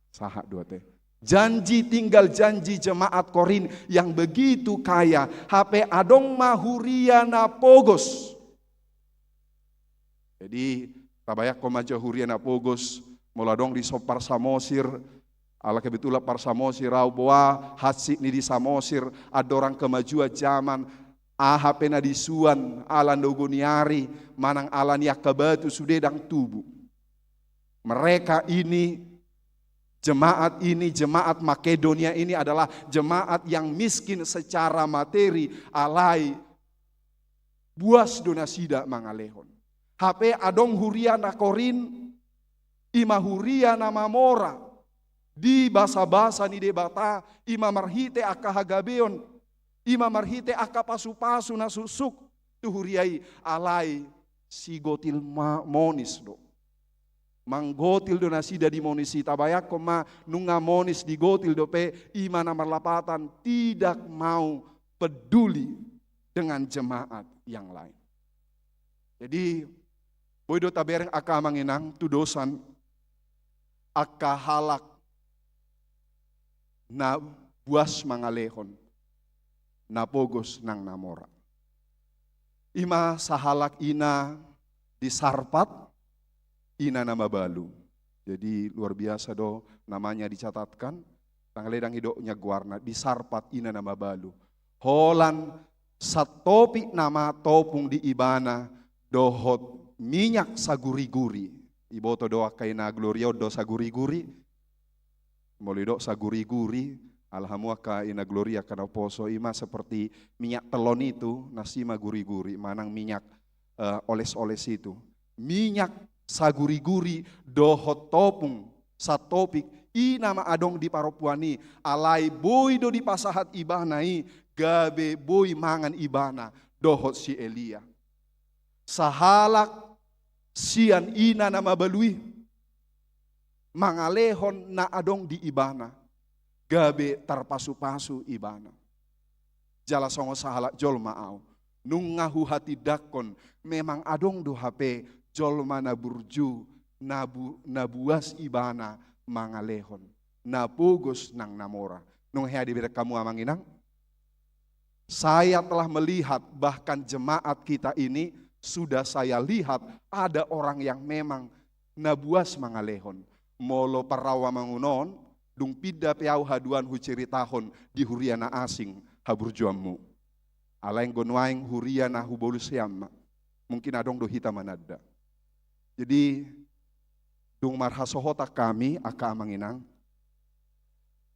Sahat do ate. Janji tinggal janji jemaat Korint yang begitu kaya, hape adong ma huria na pogos. Jadi, tabayangkon ma jo huria na pogos, molo adong dison par Samosir, ala kebetulan par Samosir au, boha, hansit ni di Samosir, andorang kemajuan zaman, aha pe na disuan, ala ndogo ni ari, manang ala ni angka batu sude ndang tubu. Mereka ini, jemaat ini, jemaat Makedonia ini adalah jemaat yang miskin secara materi, alai buas do nasida mangalehon. Hape adong huria na Korint, ima huria na mamora di basabasa ni Debata, ima marhite angka hagabeon, ima marhite angka pasupasu na suksuk tu huria i, alai sigotil ma-, monis do. Manggotil do nasida di monis i. Tabayangkon ma, nunga monis digotil dope, ima na marlapatan tidak mau peduli dengan jemaat yang lain. Jadi, boi do tabereng angka amang inang, tudosan angka halak na buas mangalehon, na pogos nang na mora. Ima sahalak ina Disarpat ina na mabalu. Jadi luar biasa do namanya dicatatkan. Tanggal ledang idok nya goarna, disarpat ina na mabalu. Holan satopik nama topung di ibana dohot minyak saguriguri. Iboto do angka ina Gloria on do saguriguri. Molo idok saguriguri, ala hamu angka ina Gloria angka na poso, ima seperti minyak telon itu, na sima guriguri, manang minyak eh, oles-oles itu. Minyak saguriguri dohot topung satopik, i nama adong di parompuan i, alai boi do dipasahat ibana i gabe boi mangan ibana dohot si Elia. Sahalak sian ina na mabalu i mangalehon na adong di ibana gabe tarpasu-pasu ibana. Jala songon sahalak jolma au, nunga huhatindangkon, memang adong do hape jolma na burju, na bu-, na buas ibana mangalehon, na pogos nang na mora. Nunga hea dibereng hamu amang inang? Saya telah melihat, bahkan jemaat kita ini sudah saya lihat ada orang yang memang na buas mangalehon. Molo parau amangun on, dung pinda pe au haduan huceritahon di huria na asing haburjuanmu. Alai anggo nuaeng huria na hubolus hian ma. Mungkin adong do hita mananda. Jadi, dung marhasohotan hami, angka amang inang,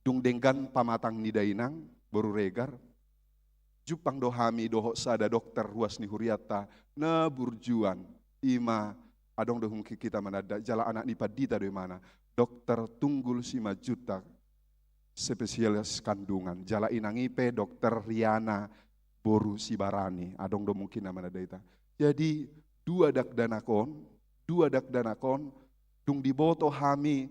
dung denggan pamatang ni dainang, boru Regar, jumpang do hami dohot sada dokter ruas ni hurianta, na burjuan, ima adong do mungkin hita mananda, jala anak ni pandita do imana, Dokter Tunggul Simanjuntak, spesialis kandungan, jala inang i pe Dokter Riana boru Sibarani, adong do mungkin na mananda hita. Jadi, dua dakdanak on, dua dakdanak on, dung diboto hami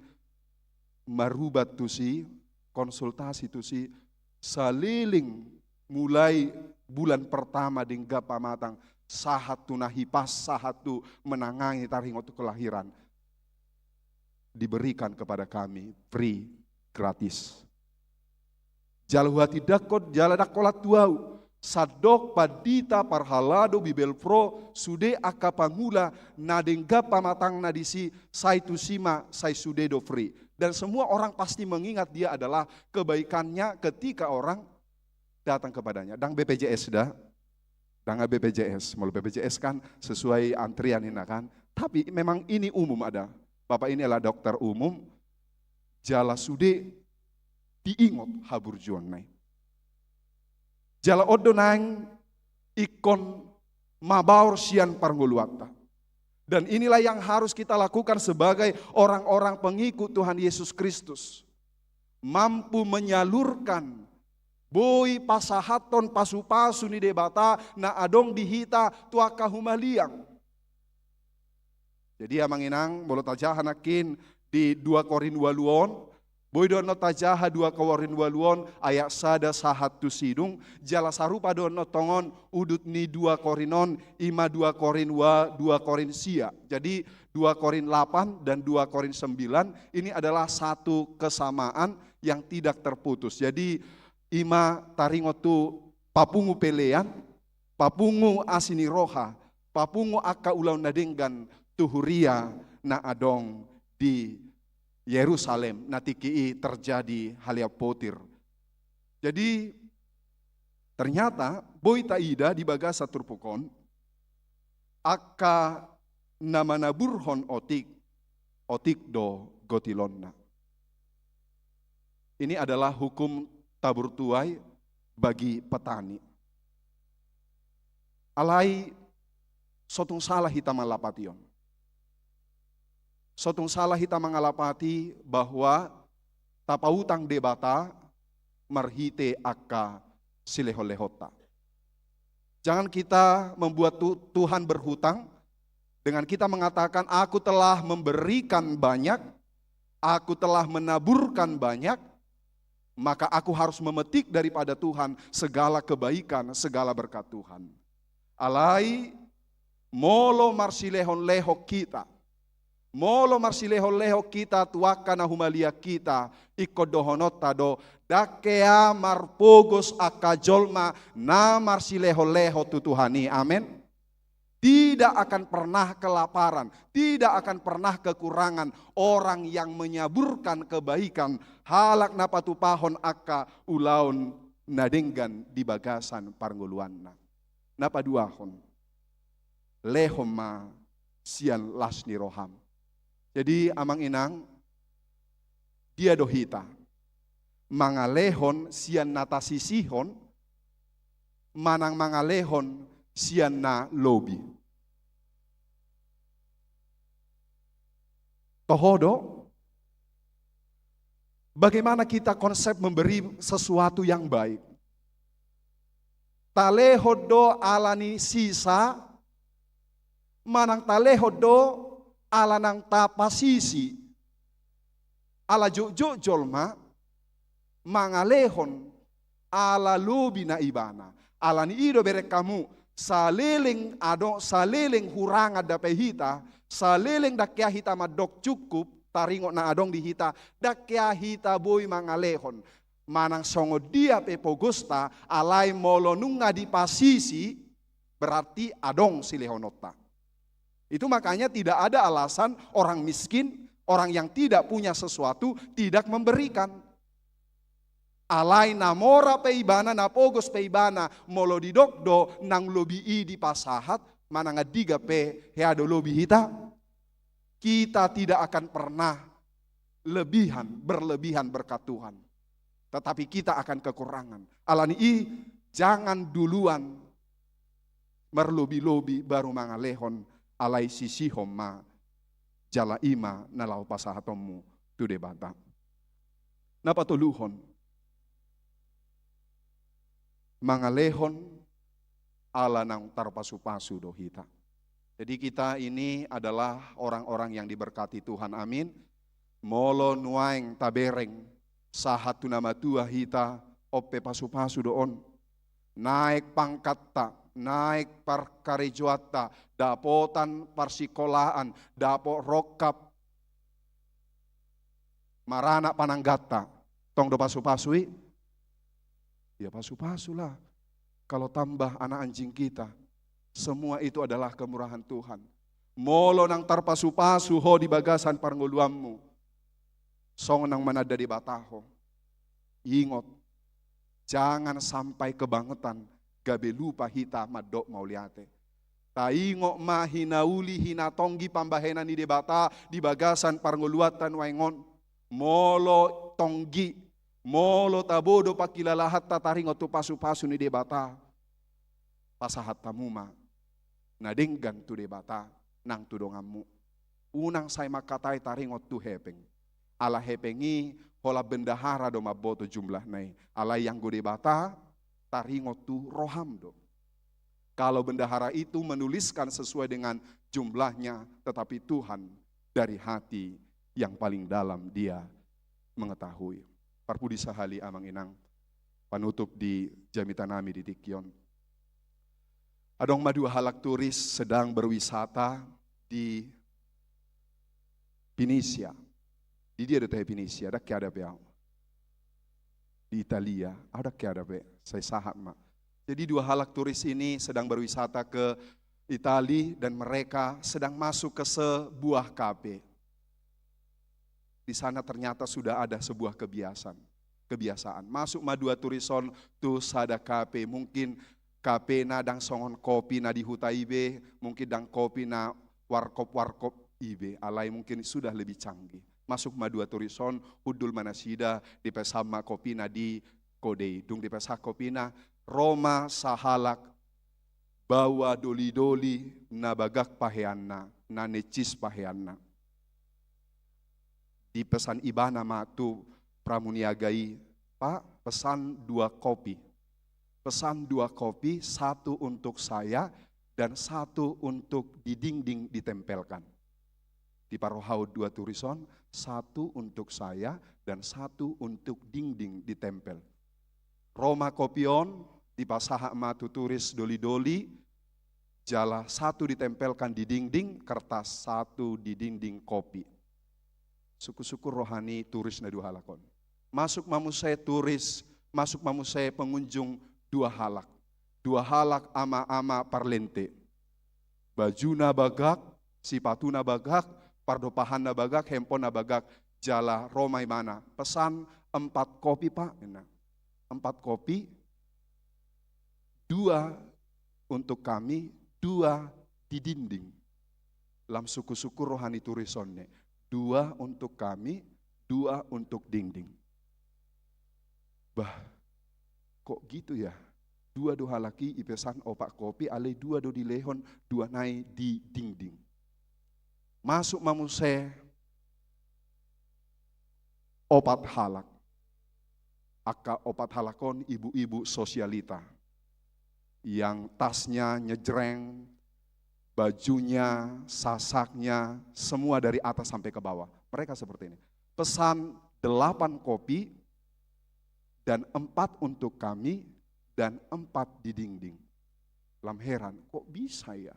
marubat tusi, konsultasi tusi, saleleng mulai bulan pertama denggan pamatang, sahat tu na hipas, sahat tu menangani taringot tu kelahiran, diberikan kepada kami free, gratis. Jala huhatindangkon, jala ndang holan tu au, sandok pandita parhalado Bibelvrouw, sude angka pangula na denggan pamatangna disi, sai tusi ma, sai sude do free. Dan semua orang pasti mengingat dia adalah kebaikannya ketika orang datang kepadanya. Ndang B P J S da, ndang B P J S. Molo B P J S kan sesuai antrian ninna kan. Tapi memang ini umum ada. Bapak ini adalah dokter umum, jala sude diingot haburjuonna i. Jala on do naeng ingkon mabaor sian parngoluanta. Dan inilah yang harus kita lakukan sebagai orang-orang pengikut Tuhan Yesus Kristus. Mampu menyalurkan, boi pasahathon pasu-pasu ni Debata na adong di hita tu angka humaliang. Jadi amang inang, molo tajaha nangkin di dua Korin ualu on, boi do annon tajaha dua Korin ualu on ayat sada sahat tu sidung, jala sarupa do annon tongon udut ni dua Korin on, ima dua Korin ua-, dua Korin sia. Jadi dua Korin lapan dan dua Korin sembilan ini adalah satu kesamaan yang tidak terputus. Jadi ima taringot tu papungu pelean, papungu asi ni roha, papungu angka ulaon na denggan tu huria na adong di Yerusalem, na tingki i terjadi halean potir. Jadi ternyata boi taida di bagasan turpuk on, angka na manaburhon otik, otik do gotilonna. Ini adalah hukum tabur tuai bagi petani. Alai so tung salah hita mangalapati on. So tung salah hita mangalapati bahwa tapautang Debata marhite angka silehon-lehonta. Jangan kita membuat Tu-, Tuhan berhutang dengan kita mengatakan, "Aku telah memberikan banyak, aku telah menaburkan banyak, maka aku harus memetik daripada Tuhan segala kebaikan, segala berkat Tuhan." Alai, molo marsilehon-lehon hita, molo marsilehon-lehon hita tu angka na humaliang hita, ingkon dohononta do, ndang hea marpogos angka jolma na marsilehon-lehon tu Tuhan i. Amen. Tidak tidak akan pernah kelaparan, tidak akan pernah kekurangan orang yang menyaburkan kebaikan, halak na patupahon angka ulaon na denggan di bagasan parngoluanna. Na paduahon, lehon ma sian las ni roham. Jadi, amang inang, dia do hita mangalehon sian na tasisihon, manang mangalehon sian na lobi? Toho do? Bagaimana kita konsep memberi sesuatu yang baik? Talehon do ala ni sisa, manang talehon do ala nang tapasisi? Ala jotjot jolma mangalehon ala lobi na ibana. Ala ni i do, bereng hamu, saleleng adong, saleleng hurang dope hita, saleleng dang hea hita mandok cukup taringot na adong di hita, dang hea hita boi mangalehon. Manang songon dia pe pogosta, alai molo nunga dipasisi, berarti adong silehononta. Itu makanya tidak ada alasan orang miskin, orang yang tidak punya sesuatu, tidak memberikan. Alai na mora pe ibana, na pogos pe ibana, molo didok do nang lobi i dipasahat, manang andigan pe hea do lobi hita. Kita tidak akan pernah lebihan, berlebihan berkat Tuhan. Tetapi kita akan kekurangan. Ala ni i, jangan duluan marlobi-lobi baru mangalehon, alai sisihon ma, jala i ma na laho pasahatonmu tu Debata. Na patoluhon, mangalehon ala naung tarpasu-pasu do hita. Jadi, kita ini adalah orang-orang yang diberkati Tuhan, amin. Molo nuaeng tabereng sahat tu na matua hita, on pe pasu-pasu do on. Naek pangkatta, naek parkarejoanta, dapotan parsikolaan, dapot rongkap, maranak panangganta, tong do pasu-pasu i? Ya, pasu-pasu lah. Kalau tambah anak anjing kita, semua itu adalah kemurahan Tuhan. Molo nang tarpasu-pasu ho di bagasan parngoluanmu, songon nang mananda Debata ho, ingot, jangan sampai kebangetan, gabe lupa hita mandok mauliate. Taingot ma hinauli hinatonggi pambahenan ni Debata di bagasan parngoluanta nuaeng on. Molo tonggi, molo tabo do pangkilalahanta taringot tu pasu-pasu ni Debata, pasahat hamu ma na denggan tu Debata nang tu donganmu. Unang sai mangkatai taringot tu hepeng. Ala hepeng i holan bendahara do mamboto jumlahna i. Alai anggo Debata taringot tu roham do. Kalau bendahara itu menuliskan sesuai dengan jumlahnya, tetapi Tuhan dari hati yang paling dalam Dia mengetahui. Parpudi sahali, amang inang, panutup di jamita nami di tingki on. Adong ma dua halak turis sedang berwisata di Pinisia. Di dia do tahe Pinisia, dang hea dope au. Di Italia, au dang hea dope, sai sahat ma. Jadi, dua halak turis ini sedang berwisata ke Itali dan mereka sedang masuk ke sebuah kafe. Di sana ternyata sudah ada sebuah kebiasaan. Kebiasaan. Masuk ma dua turis on tu sada kafe, mungkin kafena dang songon kopi na di huta i be, mungkin dang kopi na warkop-warkop i be, alai mungkin sudah lebih canggih. Masuk ma dua turis on, hundul ma nasida, dipesan ma kopina di kode i. Dung dipesan kopina, ro ma sahalak baoa doli-doli na bagak paheanna, na necis paheanna. Dipesan ibana ma tu pramuniaga i, "Pak, pesan dua kopi. Pesan dua kopi, satu untuk saya dan satu untuk di dinding ditempelkan." Diparrohahon dua turis on, satu untuk saya dan satu untuk dinding ditempel. Ro ma kopi on, dipasahat ma tu turis doli-doli, jala satu ditempelkan di dinding kertas, satu di dinding kopi. Sungkun-sungkun roha ni turis na dua halak on. Masuk ma muse turis, masuk ma muse pengunjung dua halak. Dua halak ama-ama parlente. Bajuna bagak, sipatuna bagak, pardompahanna bagak, handphonena bagak. Jala ro ma ibana, pesan empat kopi, Pak, ninna. Empat kopi, dua untuk kami, dua di dinding. Lam sungkun-sungkun roha ni turis on, dua untuk kami, dua untuk dinding. Bah, kok gitu ya? Dua do halak i dipesan opat kopi, alai dua do dilehon, dua nai di dinding. Masuk ma muse opat halak. Angka opat halak on ibu-ibu sosialita yang tasnya nyejreng, bajunya, sasaknya, semua dari atas sampai ke bawah. Mereka seperti ini. Pesan delapan kopi dan empat untuk kami dan empat di dinding. Lam heran, kok bisa ya?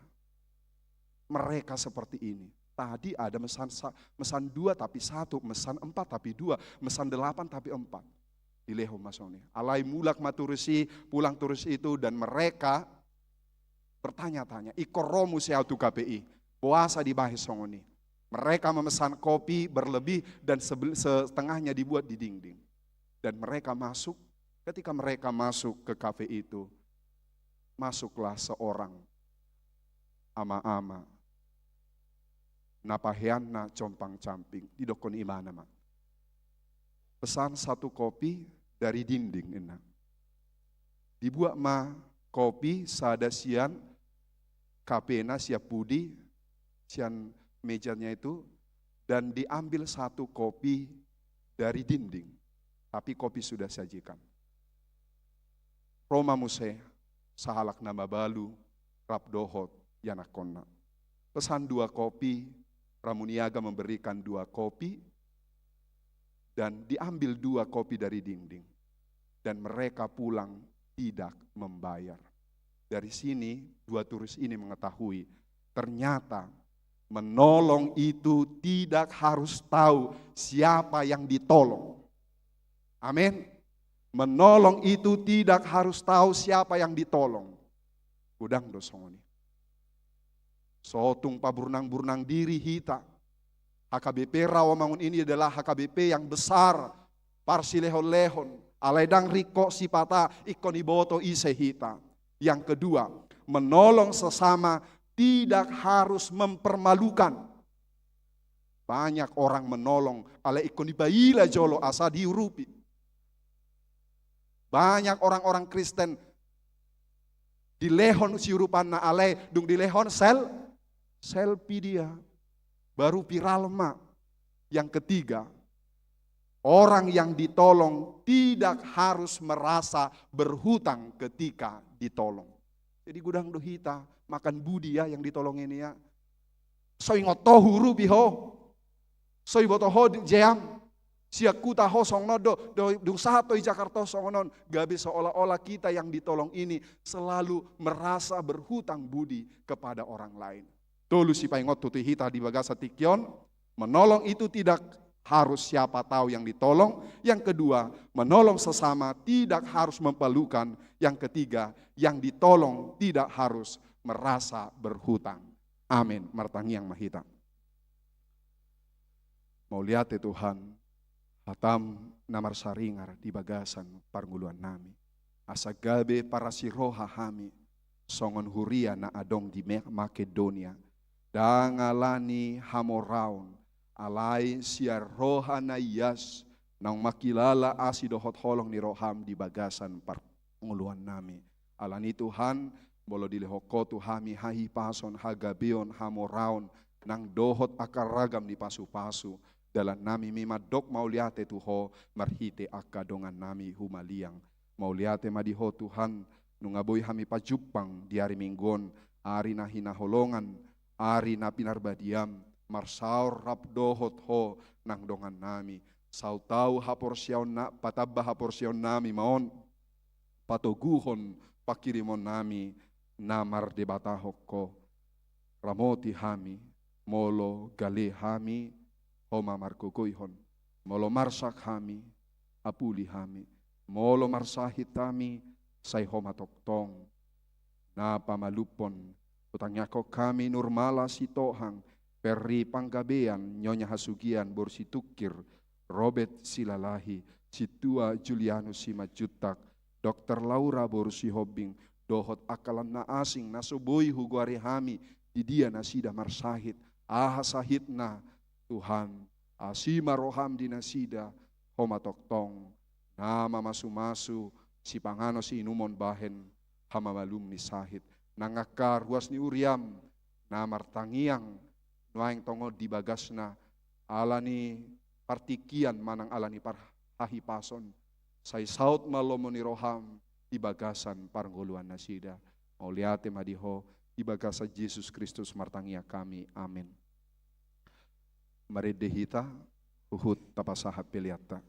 Mereka seperti ini. Tadi ada mesan sa-, mesan dua tapi satu, mesan empat tapi dua, mesan delapan tapi empat. Dilehon ma songon i. Alai mulak ma turis i, pulang turis itu, dan mereka bertanya-tanya, ingkon ro muse au tu kafe i, boasa dibahen songon i. Mereka memesan kopi berlebih dan sebel-, setengahnya dibuat di dinding. Dan mereka masuk, ketika mereka masuk ke kafe itu, masuklah seorang ama-ama, na paheanna compang-camping, didokkon ibana ma, pesan satu kopi dari dinding, ninna. Dibuat ma kopi sada sian kafena, sian pudi, sian mejanya itu, dan diambil satu kopi dari dinding, tapi kopi sudah disajikan. Ro ma muse sahalak na mabalu rap dohot ianakkonna. Pesan dua kopi, Ramuniaga memberikan dua kopi, dan diambil dua kopi dari dinding. Dan mereka pulang tidak membayar. Dari sini, dua turis ini mengetahui, ternyata menolong itu tidak harus tahu siapa yang ditolong. Amin. Menolong itu tidak harus tahu siapa yang ditolong. Godang do songon i. So tung paburnang-burnang diri hita. H K B P Rawamangun ini adalah H K B P yang besar, parsilehon-lehon, alai ndang ringkot sipata ingkon diboto ise hita. Yang kedua, menolong sesama tidak harus mempermalukan. Banyak orang menolong, alai ingkon dipaila jolo asa diurupi. Banyak orang-orang Kristen dilehon siurupanna, alai dung dilehon sel-, selfie dia. Baru viral ma. Yang ketiga, orang yang ditolong tidak harus merasa berhutang ketika ditolong. Jadi godang do hita makan budi ya yang ditolong ini ya. So ingot ho huurupi ho. So iboto ho di jam. Sian huta ho songon on do, do, dung sahat ho i Jakarta ho songon on. Gabe seolah-olah kita yang ditolong ini selalu merasa berhutang budi kepada orang lain. Tolu sipaingot tu hita di bagasan tingki on. Menolong itu tidak harus siapa tahu yang ditolong. Yang kedua, menolong sesama tidak harus memalukan. Yang ketiga, yang ditolong tidak harus merasa berhutang. Amin. Martangiang ma hita. Mauliate Tuhan, hatam na marsaringar di bagasan parngoluan nami. Asa gabe parasi roha hami, songon huria na adong di Me-, Makedonia. Ndang ala ni hamoraon, alai sian roha na ias, naung mangkilala asi dohot holong ni roham di bagasan par-, ngoluan nami. Alani Tuhan, molo dilehon Ho tu hami hahipason, hagabeon, hamoraon, nang dohot angka ragam ni pasupasu, dalan nami mandok mauliate tu Ho marhite angka dongan nami humaliang. Mauliate ma di Ho Tuhan, nunga boi hami pajumpang di ari Minggu on, ari na hinaholongan, ari na pinarbadiam, marsaor rap dohot Ho nang dongan nami. Saut-saut haporseaon na-, patamba haporseaon nami ma on, patoguhon panghirimon nami na mardebatahon Ho. Ramoti hami, molo gale hami, Ho ma margogoihon, molo marsak hami, apuli hami, molo marsahit hami, sai Ho ma tongtong na pamalumhon Hutangiangkon hami Nurmala Sitohang, Perri Panggabean, Nyonya Hasugian boru Situngkir, Robert Silalahi, Sintua Julianus Simanjuntak, Dokter Laura boru Sihombing, dohot angka na asing na so boi hugoari hami, di dia nasida marsahit, aha sahitna, Tuhan, asi ma roham di nasida, Ho ma tongtong na mamasumasu sipanganon siinumon bahen hamamalum ni sahit. Nang angka ruas ni huriam na martangiang nuaeng tongon di bagasna, ala ni partingkian manang ala ni parhahipason, sai saut ma lomo ni roham di bagasan parngoluan nasida. Mauliate ma di Ho, di bagasan Jesus Kristus martangiang hami. Amen. Marende hita, huhut tapasahat peleanta.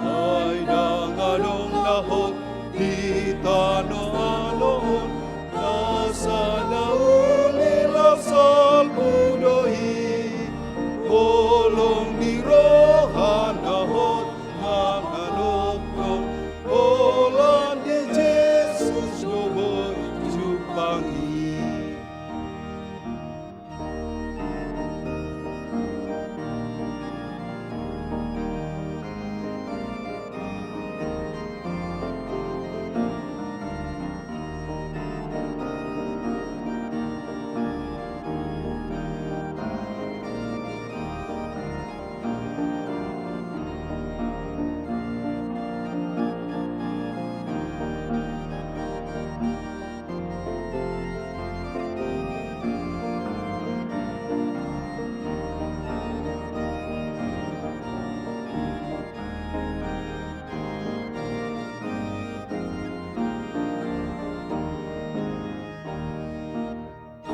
Ai ndang adong na hot di tano on, nasa na uli laho salpu do i. Holong ni roha na hot manganongtong, holan di Jesus do boi jumpang i.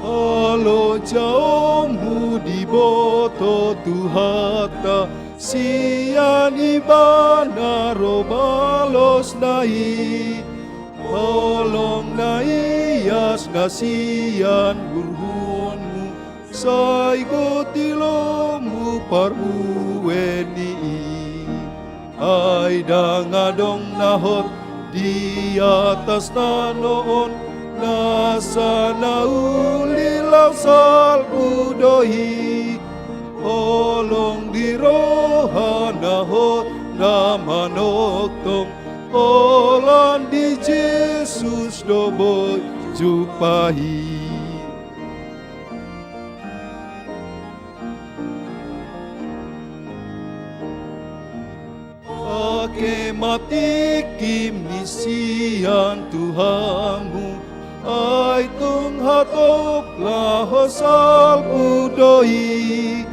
Olo jaomu diboto Tuhanta, sian Ibana ro balosna i. Holong na ias na sian burhunmu, sai goti lomu parbue ni i. Ai ndang adong na hot di atas tano on, nasa na uli laho salpu do i. Holong di roha na hot na manongtong, holan di Jesus do boi jumpang i. Ake ma tingkim ni sian tu hamu, ai tung hatop laho salpu do i.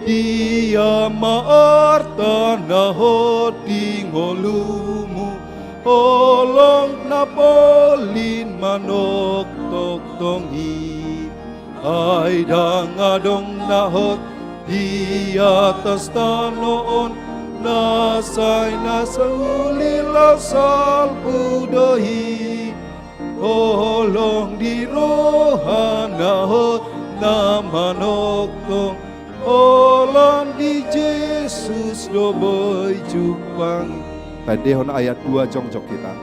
Dia ma arta na hot di ngolumu, holong na polin manongtong tong i. Ai ndang adong na hot di atas tano on, nasa na uli laho salpu do i. Holong di roha na hot na manongtong, holan di Jesus do boi jumpang. Taendehon ayat dua, jongjong hita.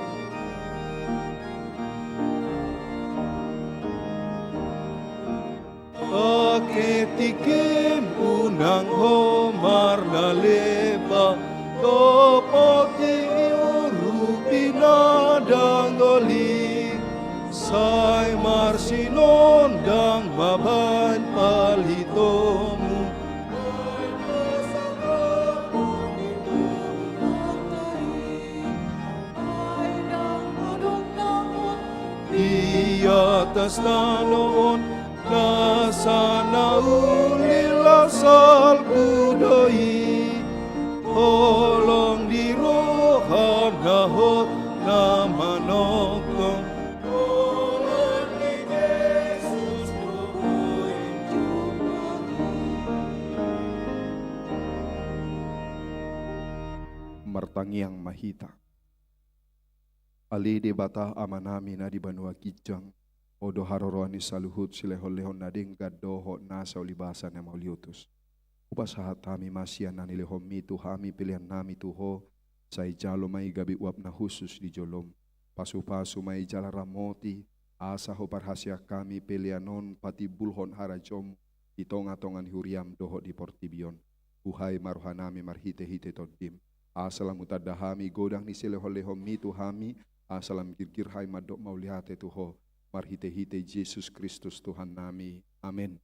Angka tingkim unang ho marnalemba, dohot tingki urupi na dangol i, sai marsinondang ma baen palitomu. Di atas tano on, nasa na uli las salpu do i, holong di roha na hot na manongtong. Martangiang ma hita. Ale Debata Amanami na di banua ginjang, Ho do haroroan ni saluhut silehonlehon na denggan dohot nasa ulibasa na mauliutus. Hupasahat hami ma sian na nilehonmi tu hami peleannami tu Ho, sai jalo ma i gabe uap na hushus di jolom. Pasupasu ma i jala ramoti, asa Ho parhaseang hami pelean on patimbulhon harajaonmu di tongatonga ni huriam dohot di portibi on. Buhai ma rohanami marhitehite Tondim, asa lam hutanda hami godang ni silehonlehonmi tu hami, asa lam girgir hami mandok mauliate tu Ho, marhitehite Jesus Kristus Tuhannami. Amen.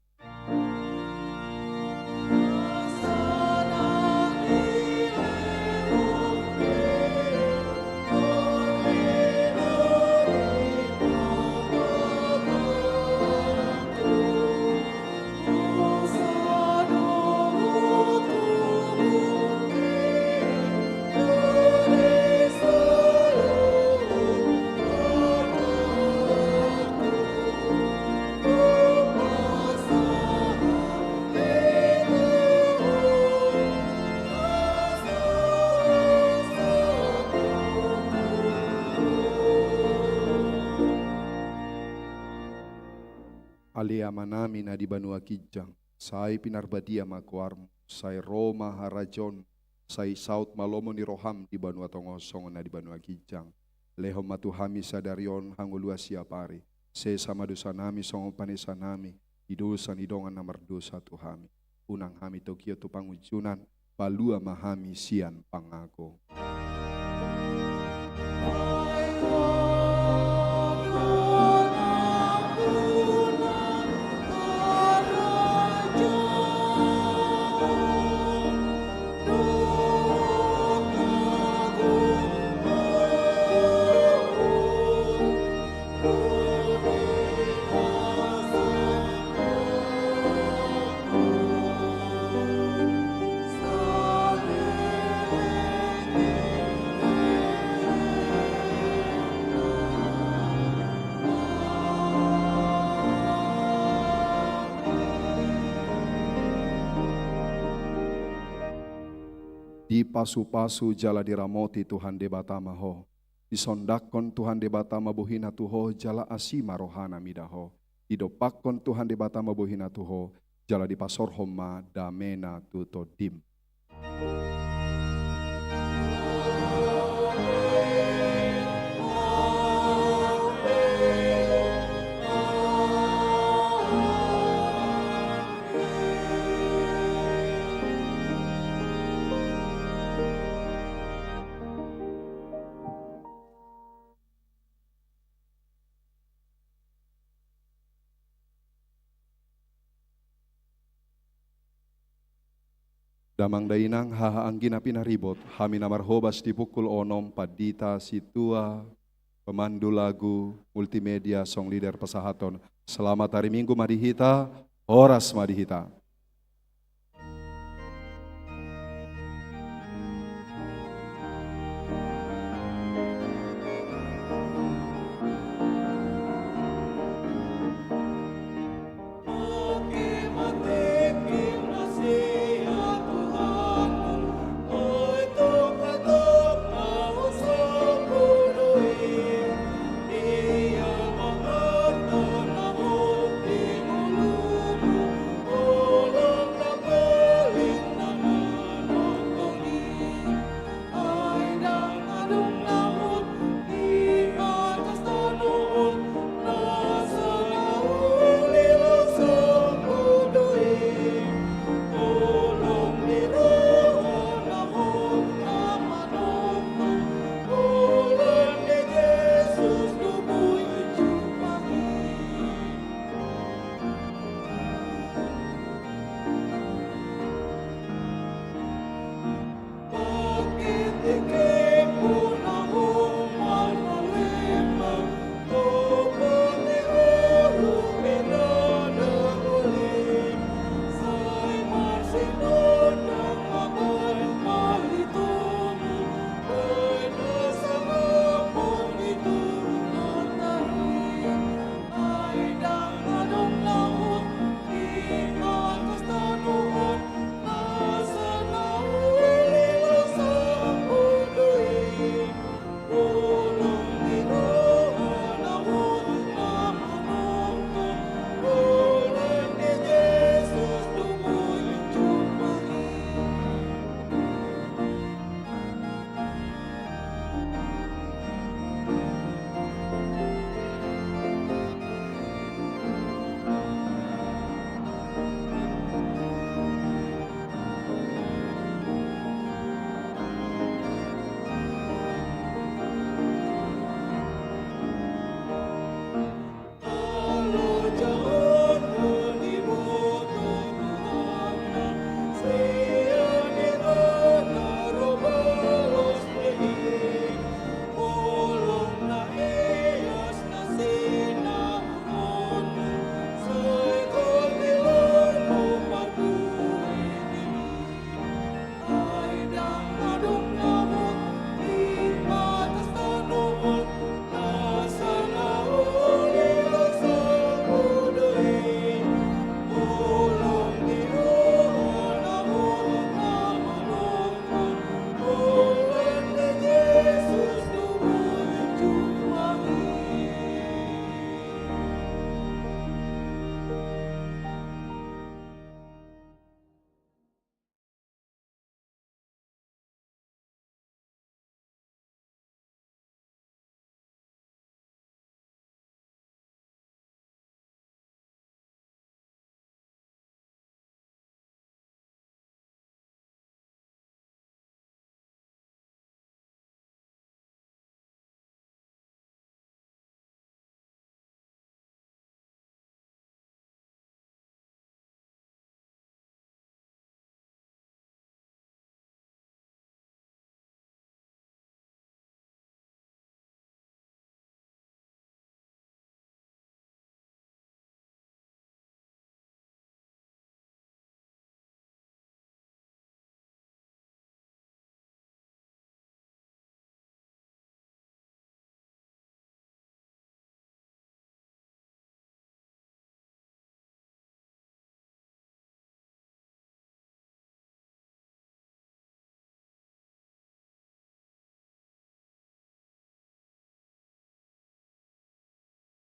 Ale Amanami na di banua ginjang, sai pinarbadia ma goarmu, sai ro ma harajaonmu, sai saut ma lomo ni roham di banua tonga on songon na di banua ginjang. Lehon ma tu hami sadari on hangoluan siapari, sesa ma dosanami songon panesanami di dosa ni dongan na mardosa tu hami. Unang hami togihon tu pangunjunan, palua ma hami sian pangago. Dipasupasu jala diramoti Tuhan Debata ma ho. Disondangkon Tuhan Debata ma bohina tu ho jala asi ma rohana mida ho. Didompakkon Tuhan Debata ma bohina tu ho, jala dipasorhon ma damena tu tondim. Damang dainang, haha anggi na pinaribot, hami na marhobas di pukul onom, pandita, sintua, pemandu lagu, multimedia, song leader, pasahaton. Selamat hari Minggu ma di hita, horas ma di hita.